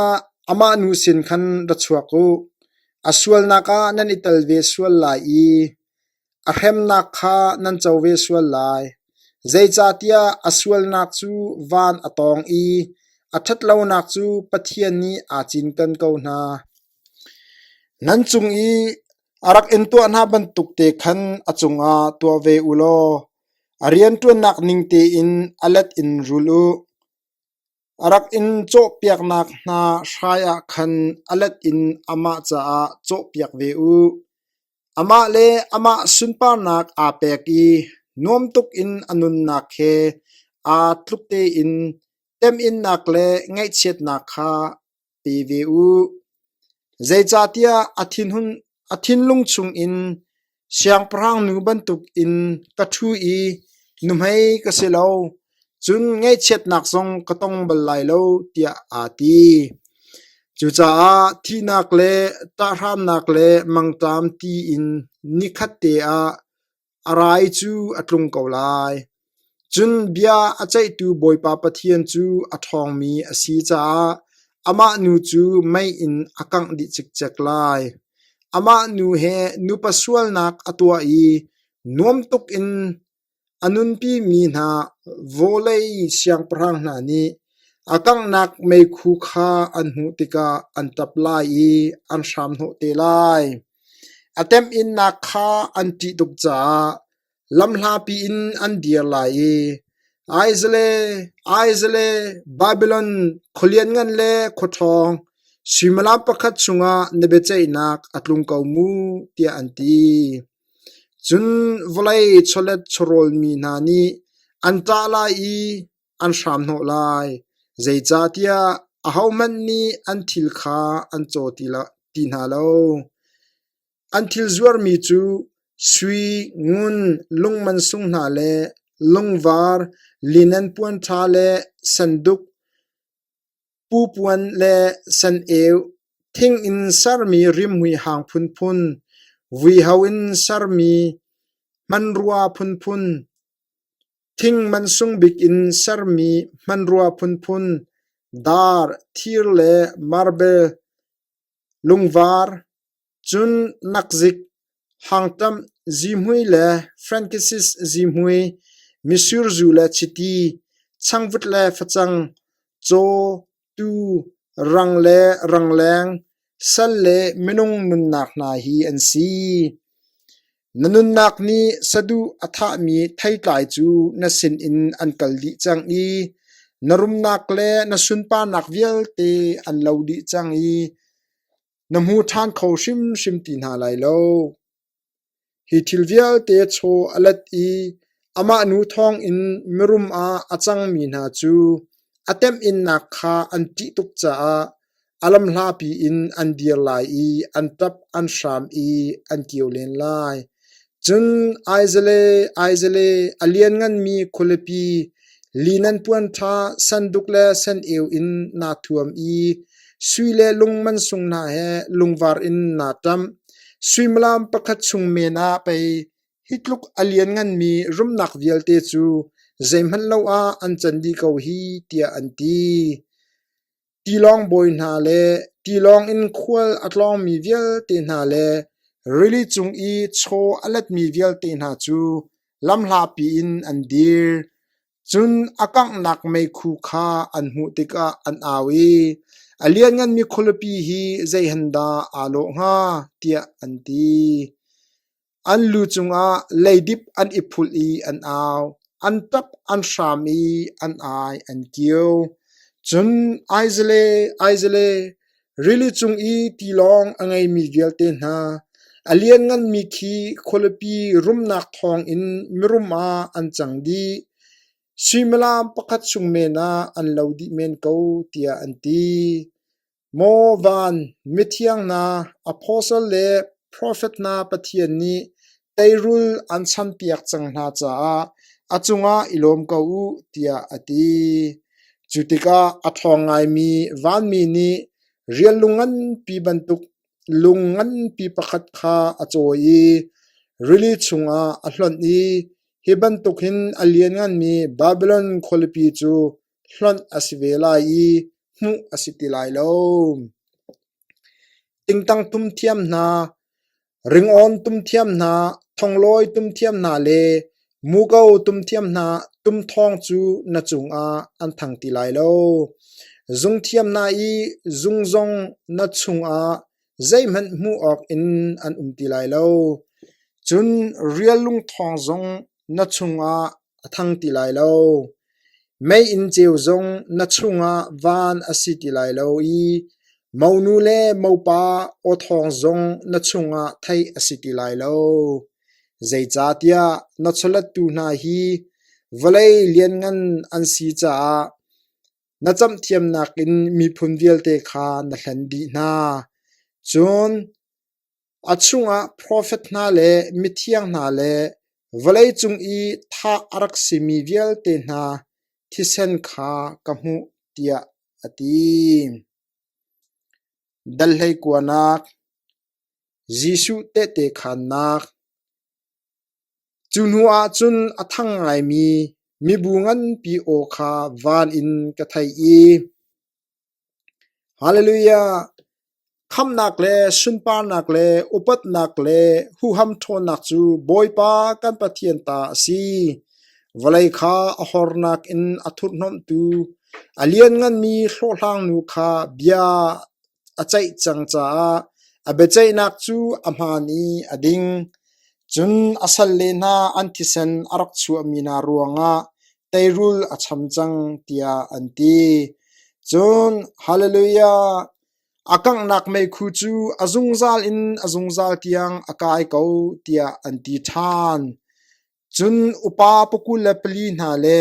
amah nu sin khan ra chuak u. A sualnak ah nan i tel ve sual lai i a hremnak kha nan co ve sual lai. Zeicahtiah a sualnak cu van a tawng i a ṭhatlonak cu Pathian nih aa cinken ko hna. Nan cung i a rak in tuah hna bantuk te khan a cungah tuah ve u law a rianṭuannak ning tein a let in rul u. A rak in cawhpiaknak hna hrai ah khan a let in amah caah cawhpiak ve u. Amah le amah sunparnak aa pek i nuam tuk in a nunnak he aa tluk tein temhinnak le ngaihchiatnak kha pe ve u. Zeicahtiah a thinlung chungin siangpahrang nu bantukin ka ṭhu i nuhmei ka si lo, cun ngaihchiatnak zong ka tong bal lai lo, tiah aa ti. Cucaah thihnak le ṭahhramnak le mangṭam ti in nikhat te ah A rai cu a tlung ko lai. Cun bia a ceihtu Bawipa Pathian cu a ṭhawngmi a si caah amah nu cu mei in a kangh dih cikcek lai. Amah nu he nupa sualnak a tuah i nuam tuk in a nunpimi hna vawlei siangpahrang hna nih a kanghnak meikhu kha an hmuh tikah an ṭap lai i an hramhnawh te lai. A temhinnak kha an ṭih tuk caah lamhlapi in an dir lai i Aizale, Aizale, Babilon khua lianngan le khua ṭhawng, suimilam pakhat chungah na biaceihnak a tlung ko mu, tiah an ti. Cun vawlei chawlet chawhrawlmi hna nih an ṭah lai i an hramhnawh lai, zeicahtiah ahohmanh nih an thil kha an caw ti hna lo. An thil zuarmi cu sui, ngun, lung mansung hna le lungvar, linen puan ṭha le sanduk, Pupuan le san-eu, thing in sermi rimhmui hang phunphun, vuiho in sermi hmanrua phunphun, thing mansung bik in sermi hmanrua phunphun, dar, thir le marble, lungvar, Cun nakzik, hangṭamh, zihmui le frankincense zihmui, mitsur zu le chiti, changvut le facang, caw, tuu, rang le rangleng, sal le minung nunnak hna hi an si. Na nunnak nih saduh a thahmi theitlai cu na sinin an kal dih cang i na rumnak le na sunparnak vialte an lo dih cang i Na hmu ṭhan kho hrimhrim ti hna lai lo. Hi thil vialte chaw a let i amah nu thawngin mirum ah a cangmi hna cu a temhinnak kha an ṭih tuk caah a lamhlapi in an dir lai i an ṭap an hram i an kio len lai. Cun Aizale, Aizale, a liannganmi khualipi, linen puan ṭha sanduk le san-eu in naa thuam i sui le lung mansung hna he lungvar in naa ṭamh. Suimilam pakhat chung men ah pei hi tluk a liannganmi rumnak vialte cu zeihmanh lo ah an can dih ko hi, tiah an ti. Tilawng bawi hna le tilawng in khual a tlawngmi vialte hna le rili cung i chaw a letmi vialte hna cu lamhlapi in an dir. Cun a kanghnak meikhu kha an hmuh tikah an au i, “A liannganmi khualipi hi zei hen dah aa lawh hnga?” tiah an ti. An lu cungah leidip an i phulh i an au, an ṭap an hram i an ai an kio. Cun aizale, aizale, rili cung i tilawng a ngeimi vialte hna, a liannganmi khi khualipi rumnak thawngin mirum ah an cang dih. Suimilam pakhat chung men ah an lo dih men ko, tiah an ti. Maw van, mithiang hna, apostle le profet hna Pathian nih teirul an champiak cang hna caah a cungah i lawm ko u, tiah a ti. Cu tikah a ṭhawng ngaimi vanmi nih rial-lung nganpi bantuk lung nganpi pakhat kha a cawi i rili chungah a hlonh i hi bantuk hin a liannganmi Babilon khualipi cu hlonh a si ve lai i hmuh a si ti lai lo. Tingtang tum thiam hna, ringawn tum thiam hna, thonglawi tum thiam hna le muko tum thiam hna tum thawng cu na cungah an thang ti lai lo. Zungthiam hna i zung zong na chungah zeihmanh hmuh awk in an um ti lai lo. Cun rial lungthawng zong na chungah a thang ti lai lo. Meiinn ceu zong na chungah van a si ti lai lo i monu le mopa aw thawng zong na chungah theih a si ti lai lo. Zeicahtiah na chawlettu hna hi vawlei lianngan an si caah na camhthiamnak in miphun vialte kha na hlen dih hna. Cun A chungah profet hna le mithiang hna le vawleicung i thah a rak simi vialte hna thisen kha ka hmuh, tiah a ti. Dal hleikuanak Jesuh tehte khaannak Cu hnuah cun a thang ngaimi mibu nganpi aw kha van in ka theih i, Hallelujah! Khamhnak le sunparnak le upatnak le huham ṭhawnnak cu Bawipa kan Pathian ta a si. Vawlei kha a hornak in a thurhhnawmhtu, a liannganmi hlawhhlangnu kha bia a ceih cang caah a biaceihnak cu a hmaan i a ding. Cun a salle hna an thisen a rak chuahmi hna ruangah teirul a cham cang, tiah an ti. Cun Hallelujah! A kanghnak meikhu cu a zungzal in a zungzal tiang a kai ko, tiah an ti ṭhan. Cun upa pakul le pali hna le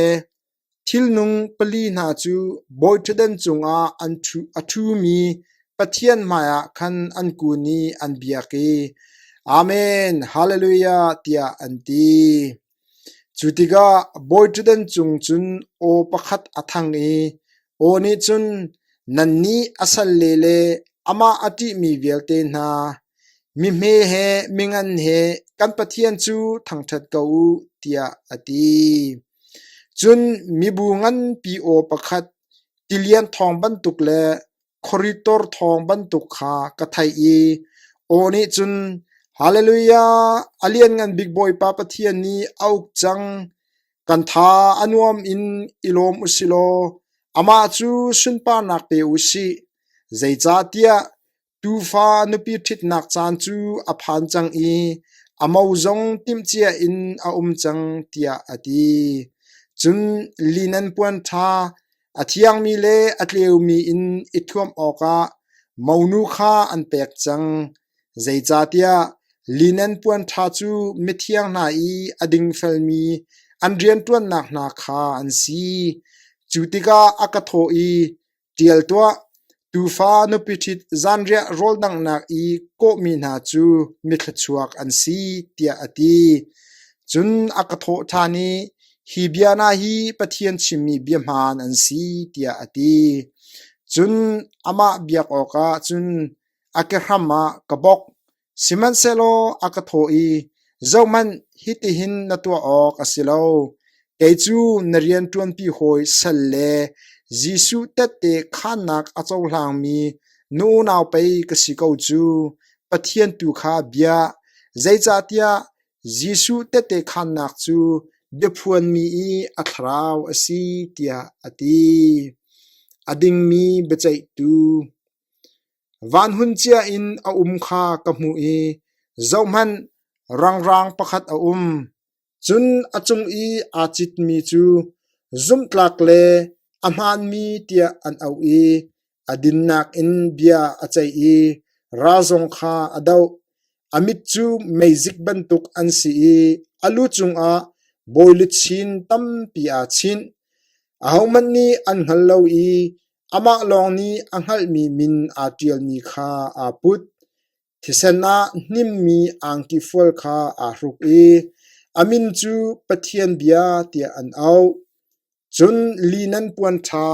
thilnung pali hna cu bawiṭhutdan cungah a ṭhumi Pathian hmaiah khan an kun i an biak i, Amen, Hallelujah, tiah an ti. Cu tikah bawiṭhutdan cung cun aw pakhat a thang i aw nih cun, “Nannih a salle le amah a ṭihmi vialte hna, mihme he mingan he kan Pathian cu thangṭhat ko u,” tiah a ti. Cun mibu nganpi aw pakhat, tilian thawng bantuk le khuari thawng bantuk kha ka theih i aw nih cun, Hallelujah! A Lianngan Bik Bawipa Pathian nih a uk cang. Kan tha a nuam in i lawm u si law amah cu sunparnak pe u sih. Zeicahtiah Tuufa nupi ṭhitnak caan cu a phan cang i a mo zong timhcia in a um cang, tiah a ti. Cun linen puan ṭha, a thiangmi le a tleumi in i thuamh awkah monu kha an pek cang. Zeicahtiah linen puan ṭha cu mithiang hna i a dingfelmi an rianṭuannak hna kha an si. Cu tikah a ka thawh i, Ṭial tuah, tuufa nupi ṭhit zanriah rawldanghnak i kawhmi hna cu mithluachuak an si, tiah a ti. Cun a ka thawh ṭhan i, Hi bia hna hi Pathian chimmi bia hmaan an si, tiah a ti. Cun amah biak awkah cun a kehram ah ka bawk. Sihmanhsehlaw a ka thawh i, “Zohhmanh, hitihin na tuah awk a si lo. Kei cu na rianṭuanpi hawi sal le Jesuh tehte khaannak a cohlangmi na unau pei ka si ko cu. Pathian tu kha bia, zeicahtiah Jesuh tehte khaannak cu biaphuanmi i a thlarau a si,” tiah a ti. A dingmi biaceihtu Van hun cia in a um kha ka hmuh i zohhmanh, rangrang pakhat a um. Cun a cung i aa citmi cu zumhtlak le a hmaanmi tiah an auh i a dinnak in bia a ceih i ral zong kha a doh. A mit cu meizik bantuk an si i a lu cungah bawi luchin tampi aa chinh. Ahohmanh nih an hngal lo i Amah lawng nih a hngalhmi min aa ṭialmi kha aa put. Thisen ah hnimmi angki fual kha aa hruk i a min cu Pathian Bia tiah an auh. Cun linen puan ṭha,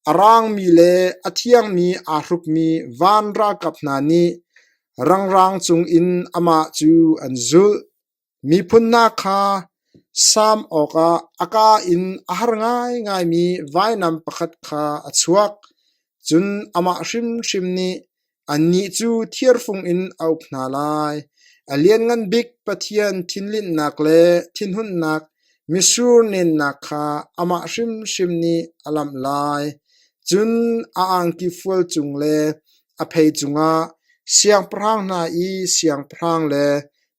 a raangmi le a thiangmi aa hrukmi van ralkap hna nih rangrang cungin amah cu an zulh. Miphun hna kha saam awkah a kaa in a har ngaingaimi vainam pakhat kha a chuak, cun amah hrimhrim nih annih cu thirfung in a uk hna lai. A Lianngan Bik Pathian thinlinhnak le thinhunnak mitsur nennak kha amah hrimhrim nih a lamh lai. Cun a angki fual cung le a phei cungah siangpahrang hna i siangpahrang le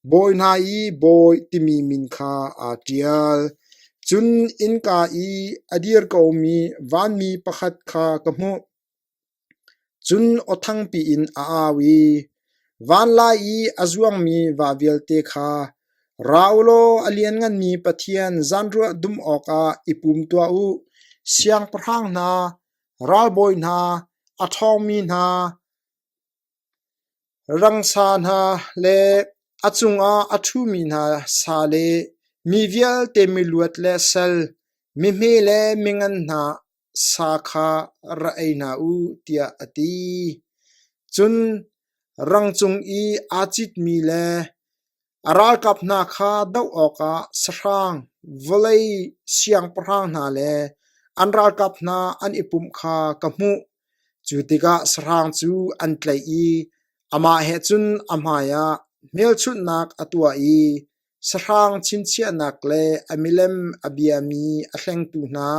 Bawi hna i bawi timi min kha aa ṭial. Cun innka i a dir komi vanmi pakhat kha ka hmuh. Cun aw thangpi in a au i, “Vanlai i a zuangmi va vialte kha, ra u law a liannganmi Pathian zanriah dum awkah i pum tuah u. Siangpahrang hna, ralbawi hna, a ṭhawngmi hna, Rangsa hna le a cungah a ṭhumi hna sa le mi vialte miluat le sal, mihme le mingan hna sa kha ra ei hna u, tiah a ti. Cun rang cung i aa citmi le a ralkap hna kha doh awkah sahrang, vawlei siangpahrang hna le an ralkap hna an i pumh kha ka hmuh. Cu tikah sahrang cu an tlaih i amah he cun a hmaiah hmelchunhnak a tuah i sahrang chinchiahnak le a milem a biami a hlengtu hna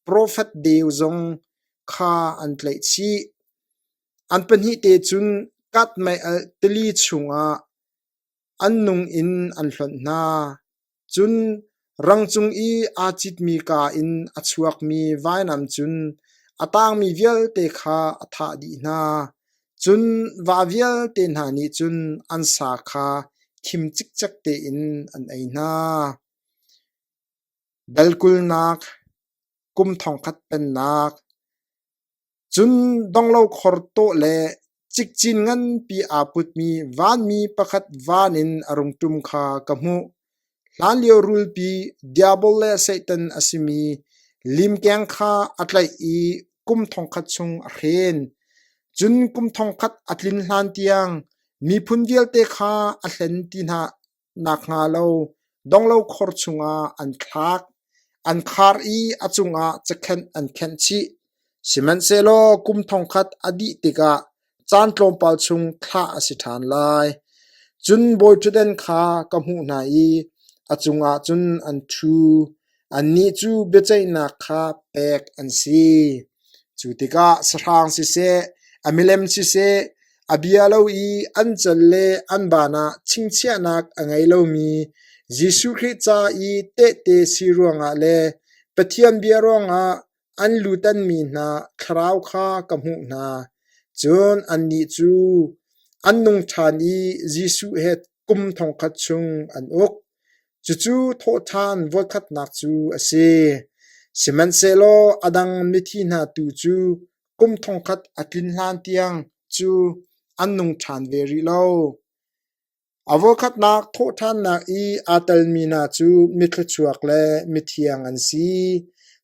profet deu zong kha an tlaih chih. An pahnihte cun kat meialh tili chungah an nung in an hlonh hna. Cun rangcung i aa citmi kaa in a chuakmi vainam cun a tangmi vialte kha a thah dih hna. Cun va vialte hna nih cun an sa kha khim cikcek tein an ei hna. Dal kulnak, kum thongkhat pennak, Cun donglokhor tawh le cikcin nganpi aa putmi vanmi pakhat van in a rung ṭum kha ka hmuh. Hlanlio rulpi, Diabol le Satan a simi limkeng kha a tlaih i kum thongkhat chung a hren. Cun kum thongkhat a tlin hlantiang miphun vialte kha a hlen ti hna nakhnga lo donglokhor chungah an thlak, an khar i a cungah cakhenh an khenh chih. Sihmanhsehlaw kum thongkhat a dih tikah caan tlawmpal chung thlah a si ṭhan lai. Cun bawiṭhutdan kha ka hmuh hna i a cungah cun an ṭhu. Annih cu biaceihnak kha pek an si. Cu tikah sahrang siseh, a milem siseh, a bia lo i an cal le an baan ah chingchiahnak a ngei lomi Jesuh Khrih ca i tehte si ruangah le Pathian bia ruangah an lutanmi hna thlarau kha ka hmuh hna. Cun annih cu an nung ṭhan i Jesuh he kum thongkhat chung an uk. Cucu thawhṭhan voikhatnak cu a si. Sihmanhsehlaw a dang mithi hna tu cu kum thongkhat a tlin hlan tiang cu an nung ṭhan ve rih lo. A voikhatnak thawhṭhannak i aa telmi hna cu mithluachuak le mithiang an si.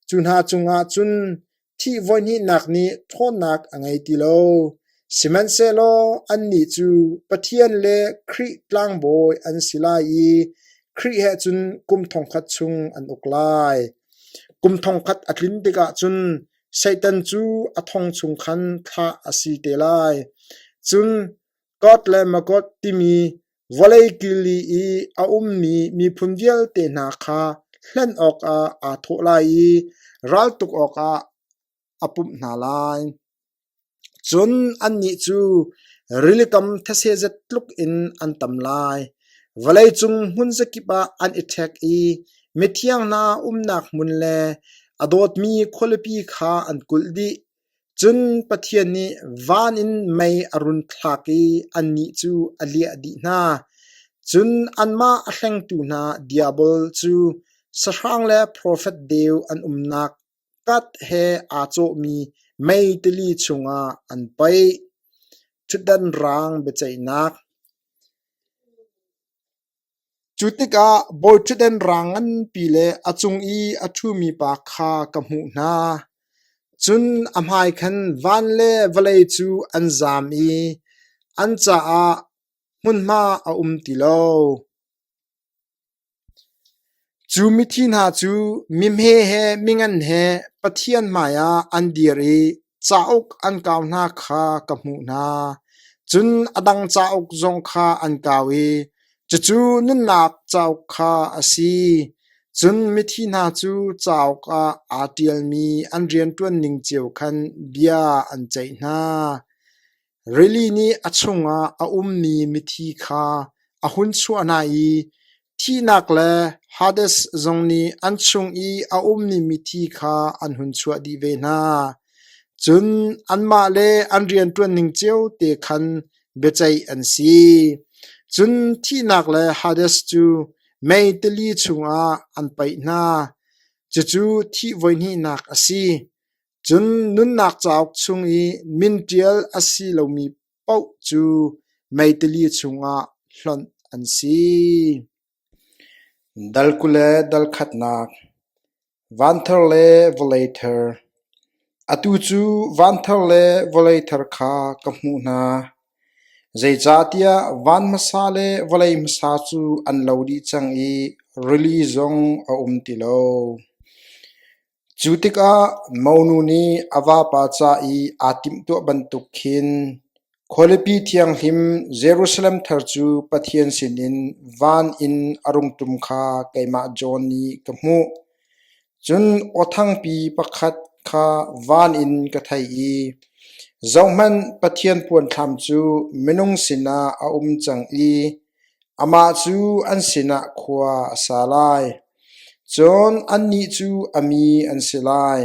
Cu hna cungah cun Thih voihnihnak nih ṭhawnnak a ngei ti lo, sihmanhsehlaw annih cu Pathian le Khrih tlangbawi an si lai i Khrih he cun kum thongkhat chung an uk lai. Kum thongkhat a tlin tikah cun Satan cu a thong chung khan thlah a si te lai. Cun Gog le Magog timi vawlei kili i a ummi miphun vialte hna kha hlen awkah aa thawh lai i raltuk awkah a pumh hna lai. Cun annih cu rilikam these zat tluk in an tam lai. Vawleicung hmunzakip ah an i ṭhek i mithiang hna umnak hmun le a dawtmi khualipi kha an kulh dih. Cun Pathian nih van in mei a run thlak i annih cu a liah dih hna. Cun anmah a hlengtu hna Diabol cu sahrang le profet deu an umnak kat he aa cawhmi mei tili chungah an paih. Ṭhutdan raang biaceihnak. Cu tikah bawiṭhutdan raang nganpi le a cung i a ṭhumi pa kha ka hmuh hna. Cun a hmai khan van le vawlei cu an zaam i an caah hmunhma a um ti lo. Cu mithi hna cu mihme he mingan he Pathian hmaiah an dir i cauk an kau hna kha ka hmuh hna. Cun a dang cauk zong kha an kau i cucu nunnak cauk kha a si. Cun mithi hna cu cauk ah aa ṭialmi an rianṭuan ning cio khan bia an ceih hna. Rili nih a chungah a ummi mithi kha a hun chuah hna i thihnak le Hades zong nih an chung i a ummi mithi kha an hun chuah dih ve hna. Cun anmah le an rianṭuan ning cio te khan biaceih an si. Cun thihnak le Hades cu mei tili chungah an paih hna. Cucu thih voihnihnak a si. Cun nunnak cauk chung i min ṭial a si lomi paoh cu mei tili chungah hlonh an si. Dal 20 le dal khatnak Van thar le vawlei thar Atu cu van thar le vawlei thar kha ka hmuh hna. Zeicahtiah van hmasa le vawlei hmasa cu an lo dih cang i rili zong a um ti lo. Cu tikah monu nih a vapa ca i aa timhtuah bantuk khin khualipi thianghlim Jerusalem thar cu Pathian sinin van in a rung ṭum kha keimah John nih ka hmuh. Cun aw thangpi pakhat kha van in ka theih i, “Zohhmanh, Pathian puanthlam cu minung sinah a um cang i amah cu an sinah khua a sa lai. Cun annih cu a mi an si lai.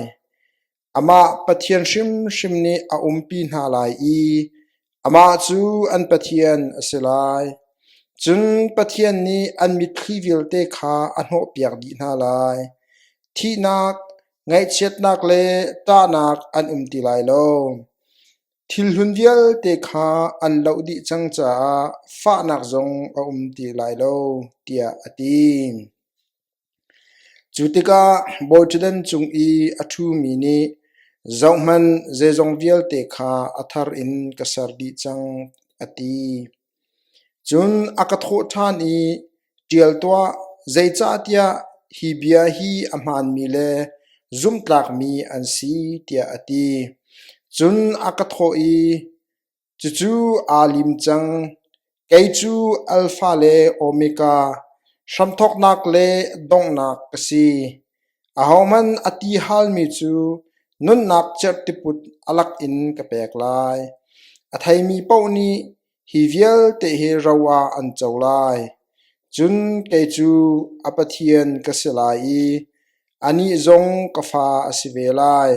Amah Pathian hrimhrim nih a umpi hna lai i amah cu an Pathian a si lai. Cun Pathian nih an mitthli vialte kha a hnawhpiak dih hna lai. Thihnak, ngaihchiatnak le ṭahnak an um ti lai lo. Thil hlun vialte kha an loh dih cang caah fahnak zong a um ti lai lo, tiah a ti. Cu tikah bawiṭhutdan cung i a ṭhumi nih, “Zohhmanh, zeizong vialte kha a thar in ka ser dih cang,” a ti. Cun a ka thawh ṭhan i, “Ṭial tuah, zeicahtiah hi bia hi a hmaanmi le zumhtlakmi an si,” tiah a ti. Cun a ka thawh i, Cucu aa lim cang. Kei cu Alfa le Omega, hramthawknak le donghnak ka si. Ahohmanh a ti halmi cu nunnak cerhtiput a lakin ka pek lai. A theimi paoh nih hi vialte hi ro ah an co lai. Cun kei cu a Pathian ka si lai i anih zong ka fa a si ve lai.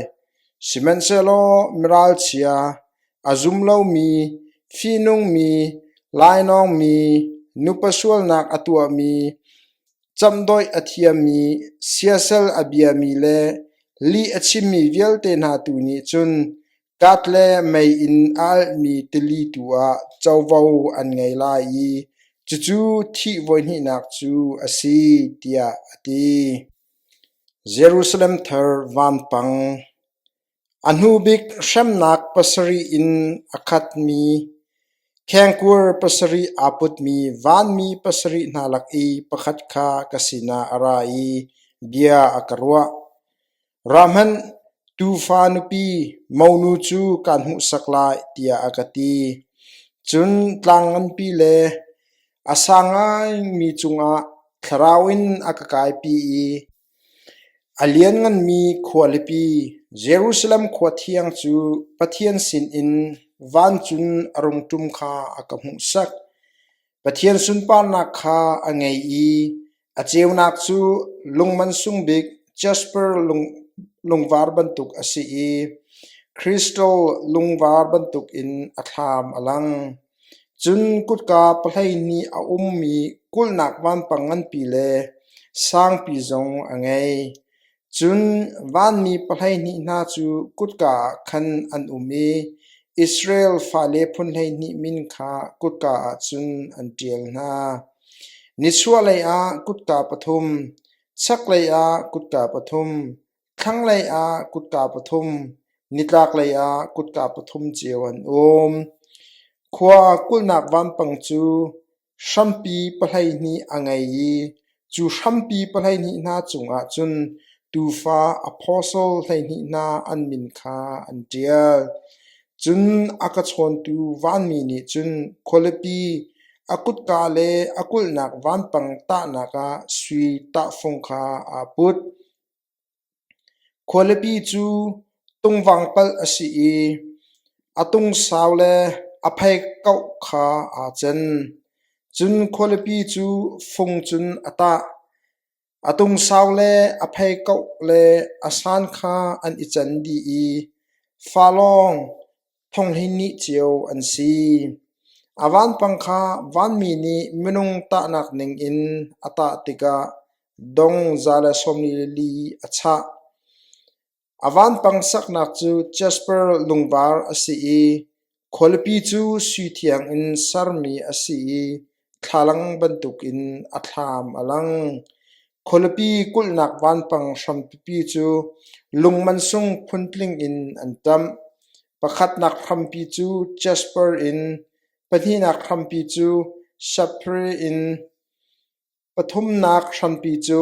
Sihmanhsehlaw miralchia, A zum lomi, fihnungmi, lainawngmi, nupa sualnak a tuahmi, camhdoih a thiammi, siasal a biami le lih a chimmi vialte hna tu nih cun kat le mei in a alhmi tili tu ah covo an ngei lai i cucu thih voihnihnak cu a si, tiah a ti. Jerusalem thar vanpang. A hnu bik hremnak pasarih in a khatmi khengkuar pasarih aa putmi vanmi pasarih hna lak i pakhat kha ka sinah a ra i bia a ka ruah. Ra hmanh, tuufa nupi, monu cu kaan hmuhsak lai, tiah a ka ti. Cun tlang nganpi le a sang ngaimi cungah thlarau in a ka kaipi i A liannganmi khualipi, Jerusalem khua thiang cu Pathian sinin vancung a rung ṭum kha a ka hmuhsak. Pathian sunparnak kha a ngei i a ceunak cu lung mansung bik jasper lungvar bantuk a si i crystal lungvar bantukin a thlam a lang. Cun kutka pahleihnih a ummi kulhnak vanpang nganpi le sangpi zong a ngei. Cun vanmi pahleihnih hna cu kutka ah khan an um i Israel fale phun 12 min kha kutka ah cun an ṭial hna. Nichuahlei ah kutka pathum, chaklei ah kutka pathum, Thlanglei ah kutka pathum, nitlaklei ah kutka pathum cio an um. Khua kulhnak vampang cu hrampi pahleihnih a ngei i cu hrampi pahleihnih hna cungah cun tuufa apostle 12 hna an min kha an ṭial. Cun a ka chawntu vanmi nih cun khualipi a kutka le a kulhnak vampang tahnak ah sui tahfung kha aa put. Khualipi cu tungvangpalh a si i a tungsau le a pheikauh kha aa cen. Cun khualipi cu fung cun a tah. A tungsau le a pheikauh le a san kha an i cen dih i falawng thonghleihnih cio an si. A vanpang kha vanmi nih minung tahnak ningin a tah tikah dong 144 a chah. A vanpang saknak cu jasper lungvar a si i khualipi cu sui thiang in sermi a si i thlalang bantukin a thlam a lang. Khualipi kulhnak vanpang hrampipi cu lung mansung phuntling in an ṭamh. Pakhatnak hrampi cu jasper in, pahnihnak hrampi cu sapphire in, pathumnak hrampi cu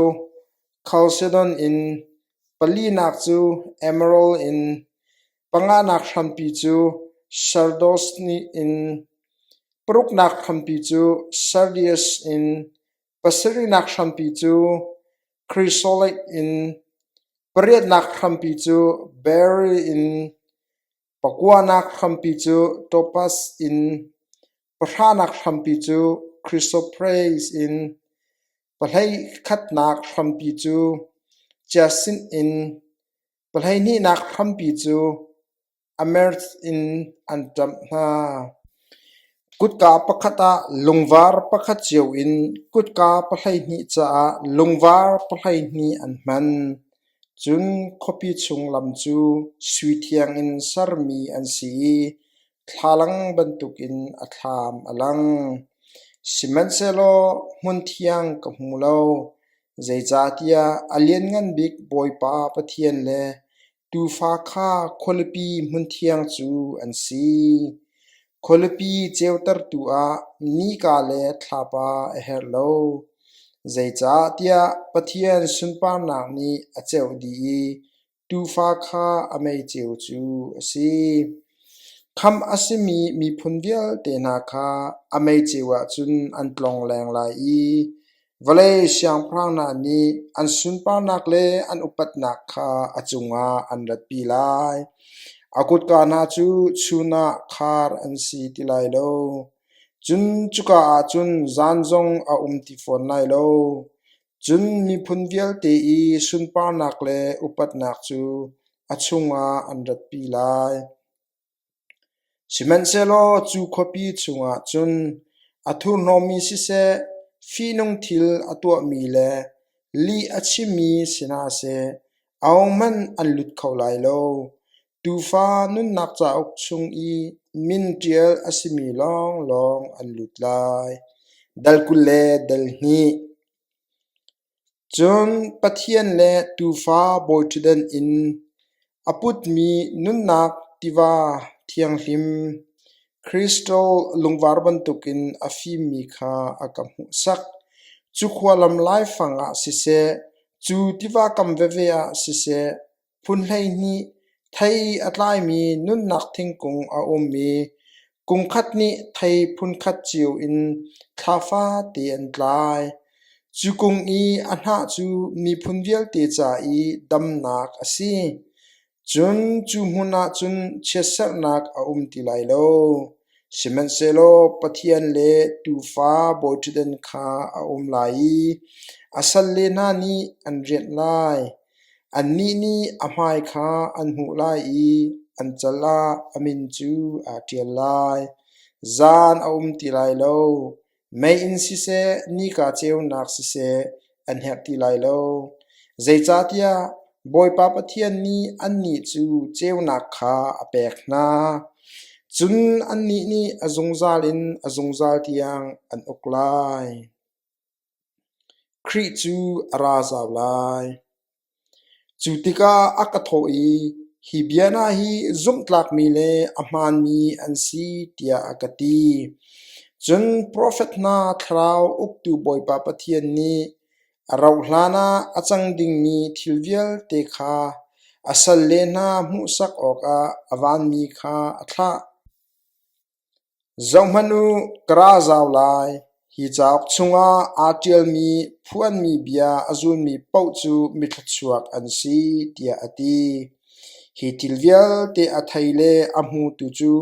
chalcedon in. Palinak cu emerald in, panganak hrampi cu sardius in, paruknak hrampi cu sardius in, pasarihnak hrampi cu chrysolite in, pariatnak hrampi cu beryl in, Pakuanak hrampi cu topaz in, pahranak hrampi cu chrysoprase in, pahleikhatnak hrampi cu jacinth in, pahleihnihnak hrampi cu amethyst in an ṭamh hna. Kutka pakhat ah lungvar pakhat cio in kutka pahleihnih caah lungvar pahleihnih an hman. Cun khuapi chung lam cu sui thiang in sermi an si i thlalang bantukin a thlam a lang. Sihmanhsehlaw hmunthiang ka hmu lo, zeicahtiah a Lianngan Bik Bawipa Pathian le Tuufa kha khualipi hmunthiang cu an si. Khualipi ceutertu ah nika le thlapa a herh lo, zeicahtiah Pathian sunparnak nih a ceuh dih i Tuufa kha a meiceu cu a si. Khamh a simi miphun vialte hna kha a meiceu ah cun an tlongleng lai i Vawlei siangpahrang hna nih an sunparnak le an upatnak kha a cungah an ratpi lai. A kutka hna cu chun ah khar an si ti lai lo, cun cuka ah cun zan zong a um ti fawn lai lo. Cun miphun vialte i sunparnak le upatnak cu a chungah an ratpi lai. Sihmanhsehlaw cu khuapi chungah cun a thurhnawmmi siseh, fihnung thil a tuahmi le lih a chimmi si hna seh, ahohmanh an lut kho lai lo. Tuufa nunnak cauk chung i min ṭial a simi lawnglawng an lut lai. Dal 22. Cun Pathian le Tuufa bawiṭhutdan in a putmi nunnak tiva thianghlim, crystal lungvar bantukin a fimmi kha a ka hmuhsak. Cu khua lam laifang ah siseh, cu tiva kam veve ah siseh, Phun 12 thei a tlaimi nunnak thingkung a um i kungkhat nih thei phunkhat cio in thla fate an tlai. Cu kung i a hnah cu miphun vialte ca i damnak a si. Cun cu hmun ah cun chiatserhnak a um ti lai lo. Sihmanhsehlaw Pathian le Tuufa bawiṭhutdan kha a um lai i a salle hna nih an rianh lai. Annih nih a hmai kha an hmuh lai i an cal ah a min cu aa ṭial lai. Zan a um ti lai lo, meiinn siseh, nika ceunak siseh an herh ti lai lo. Zeicahtiah Bawipa Pathian nih annih cu ceunak kha a pek hna. Cun annih nih a zungzal in a zungzal tiang an uk lai. Khrih cu a ra zau lai. Cu tikah a ka thawh i, “Hi bia hna hi zumhtlakmi le a hmaanmi an si,” tiah a ka ti. Cun profet hna thlarau uktu Bawipa Pathian nih a rauhhlan ah a cang dingmi thil vialte kha a salle hna hmuhsak awkah a vanmi kha a thlah. Zohhmanh u, ka ra zau lai. Hi cauk chungah aa ṭialmi phuanmi bia a zulmi paoh cu mithluachuak an si, tiah a ti. Hi thil vialte a thei le a hmutu cu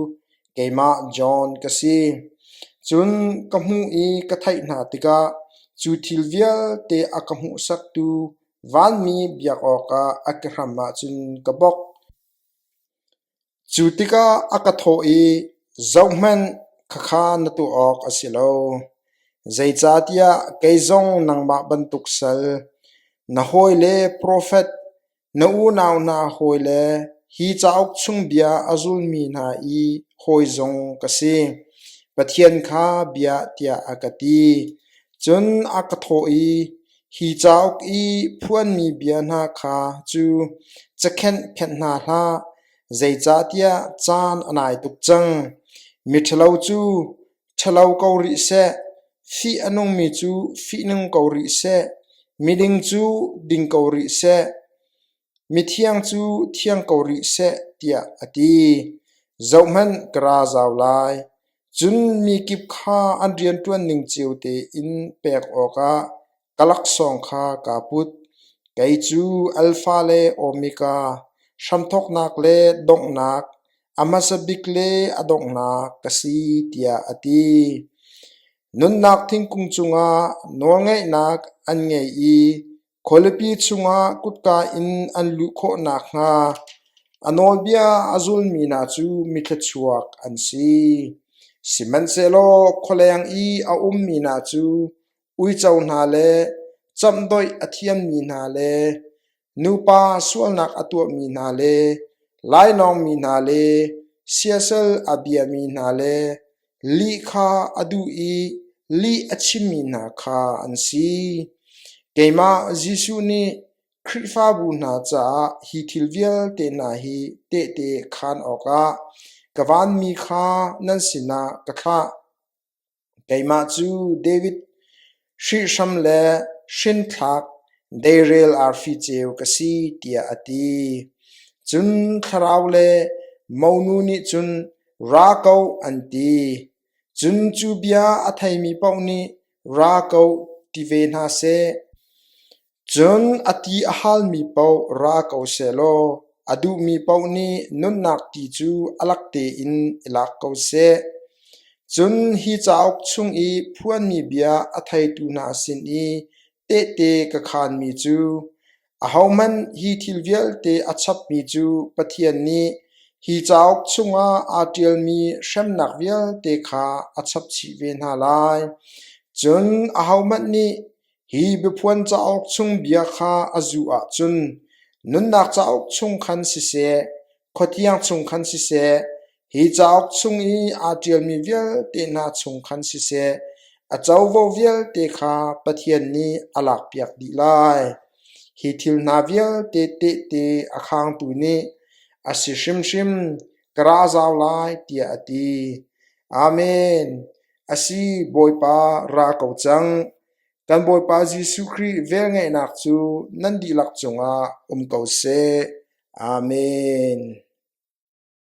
keimah John ka si. Cun ka hmuh i ka theih hna tikah cu thil vialte a ka hmuhsaktu vanmi biak awkah a kehram ah cun ka bawk. Cu tikah a ka thawh i, “Zohhmanh, khakha na tuah awk a si lo. Zeicahtiah kei zong nangmah bantuk sal, na hawile profet, na unau hna hawile, hi cauk chung bia a zulmi hna i hawi zong ka si. Pathian kha bia tiah a ka ti. Cun a ka thawh i, Hi cauk i phuanmi bia hna kha cu cakhenh khenh hna hlah, zeicahtiah caan a nai tuk cang. Miṭhalo cu ṭhalo ko rih seh, fih a nungmi cu fihnung ko rih seh, miding cu ding ko rih seh. Mithiang cu thiang ko rih seh, tiah a ti. Zohhmanh, ka ra zau lai. Cun mi kip kha an rianṭuan ning cio tein pek awkah ka laksawng kha kaa put. Kei cu Alfa le Omega, hramthawknak le donghnak, a hmasa bik le a donghnak ka si, tiah a ti. Nunnak thingkung cungah nawlngeihnak an ngei i Khualipi chungah kutka in an luh khawh nakhnga a nawlbia a zulmi hna cu mithluachuak an si. Sihmanhsehlaw khualeng i a ummi hna cu uico hna le camhdoih a thiammi hna le nupa sualnak a tuahmi hna le lainawngmi hna le siasal a biami hna le lih kha a duh i lih a chimmi hna kha an si. Keimah Jesuh nih Khrihfabu hna caah hi thil vialte hna hi tehte khaan awkah ka vanmi kha nan sinah ka thlah. Keimah cu David hrihhram le hrinthlak deirel arfi ceu ka si, tiah a ti. Cun thlarau le monu nih cun, Ra ko, an ti. Cun cu bia a theimi paoh nih, Ra ko, ti ve hna seh. Cun a ti a halmi paoh ra ko sehlaw a duhmi paoh nih nunnak ti cu a lak tein i lak ko seh. Cun hi cauk chung i phuanmi bia a theitu hna sin i tehte ka khaanmi cu, ahohmanh hi thil vialte a chapmi cu Pathian nih hi cauk chungah aa ṭialmi hremnak vialte kha a chap chih ve hna lai. Cun ahohmanh nih Hi biaphuan cauk chung bia kha a zuh ahcun nunnak cauk chung khan siseh, khuatiang chung khan siseh, hi cauk chung i aa ṭialmi vialte hna chung khan siseh, a covo vialte kha Pathian nih a lakpiak dih lai. Hi thil hna vialte tehte a khangtu nih, A si hrimhrim, ka ra zau lai, tiah a ti. Amen. A si, Bawipa, ra ko cang. Kan Bawipa Jesuh Khrih velngeihnak cu nan dihlak cungah um ko seh. Amen.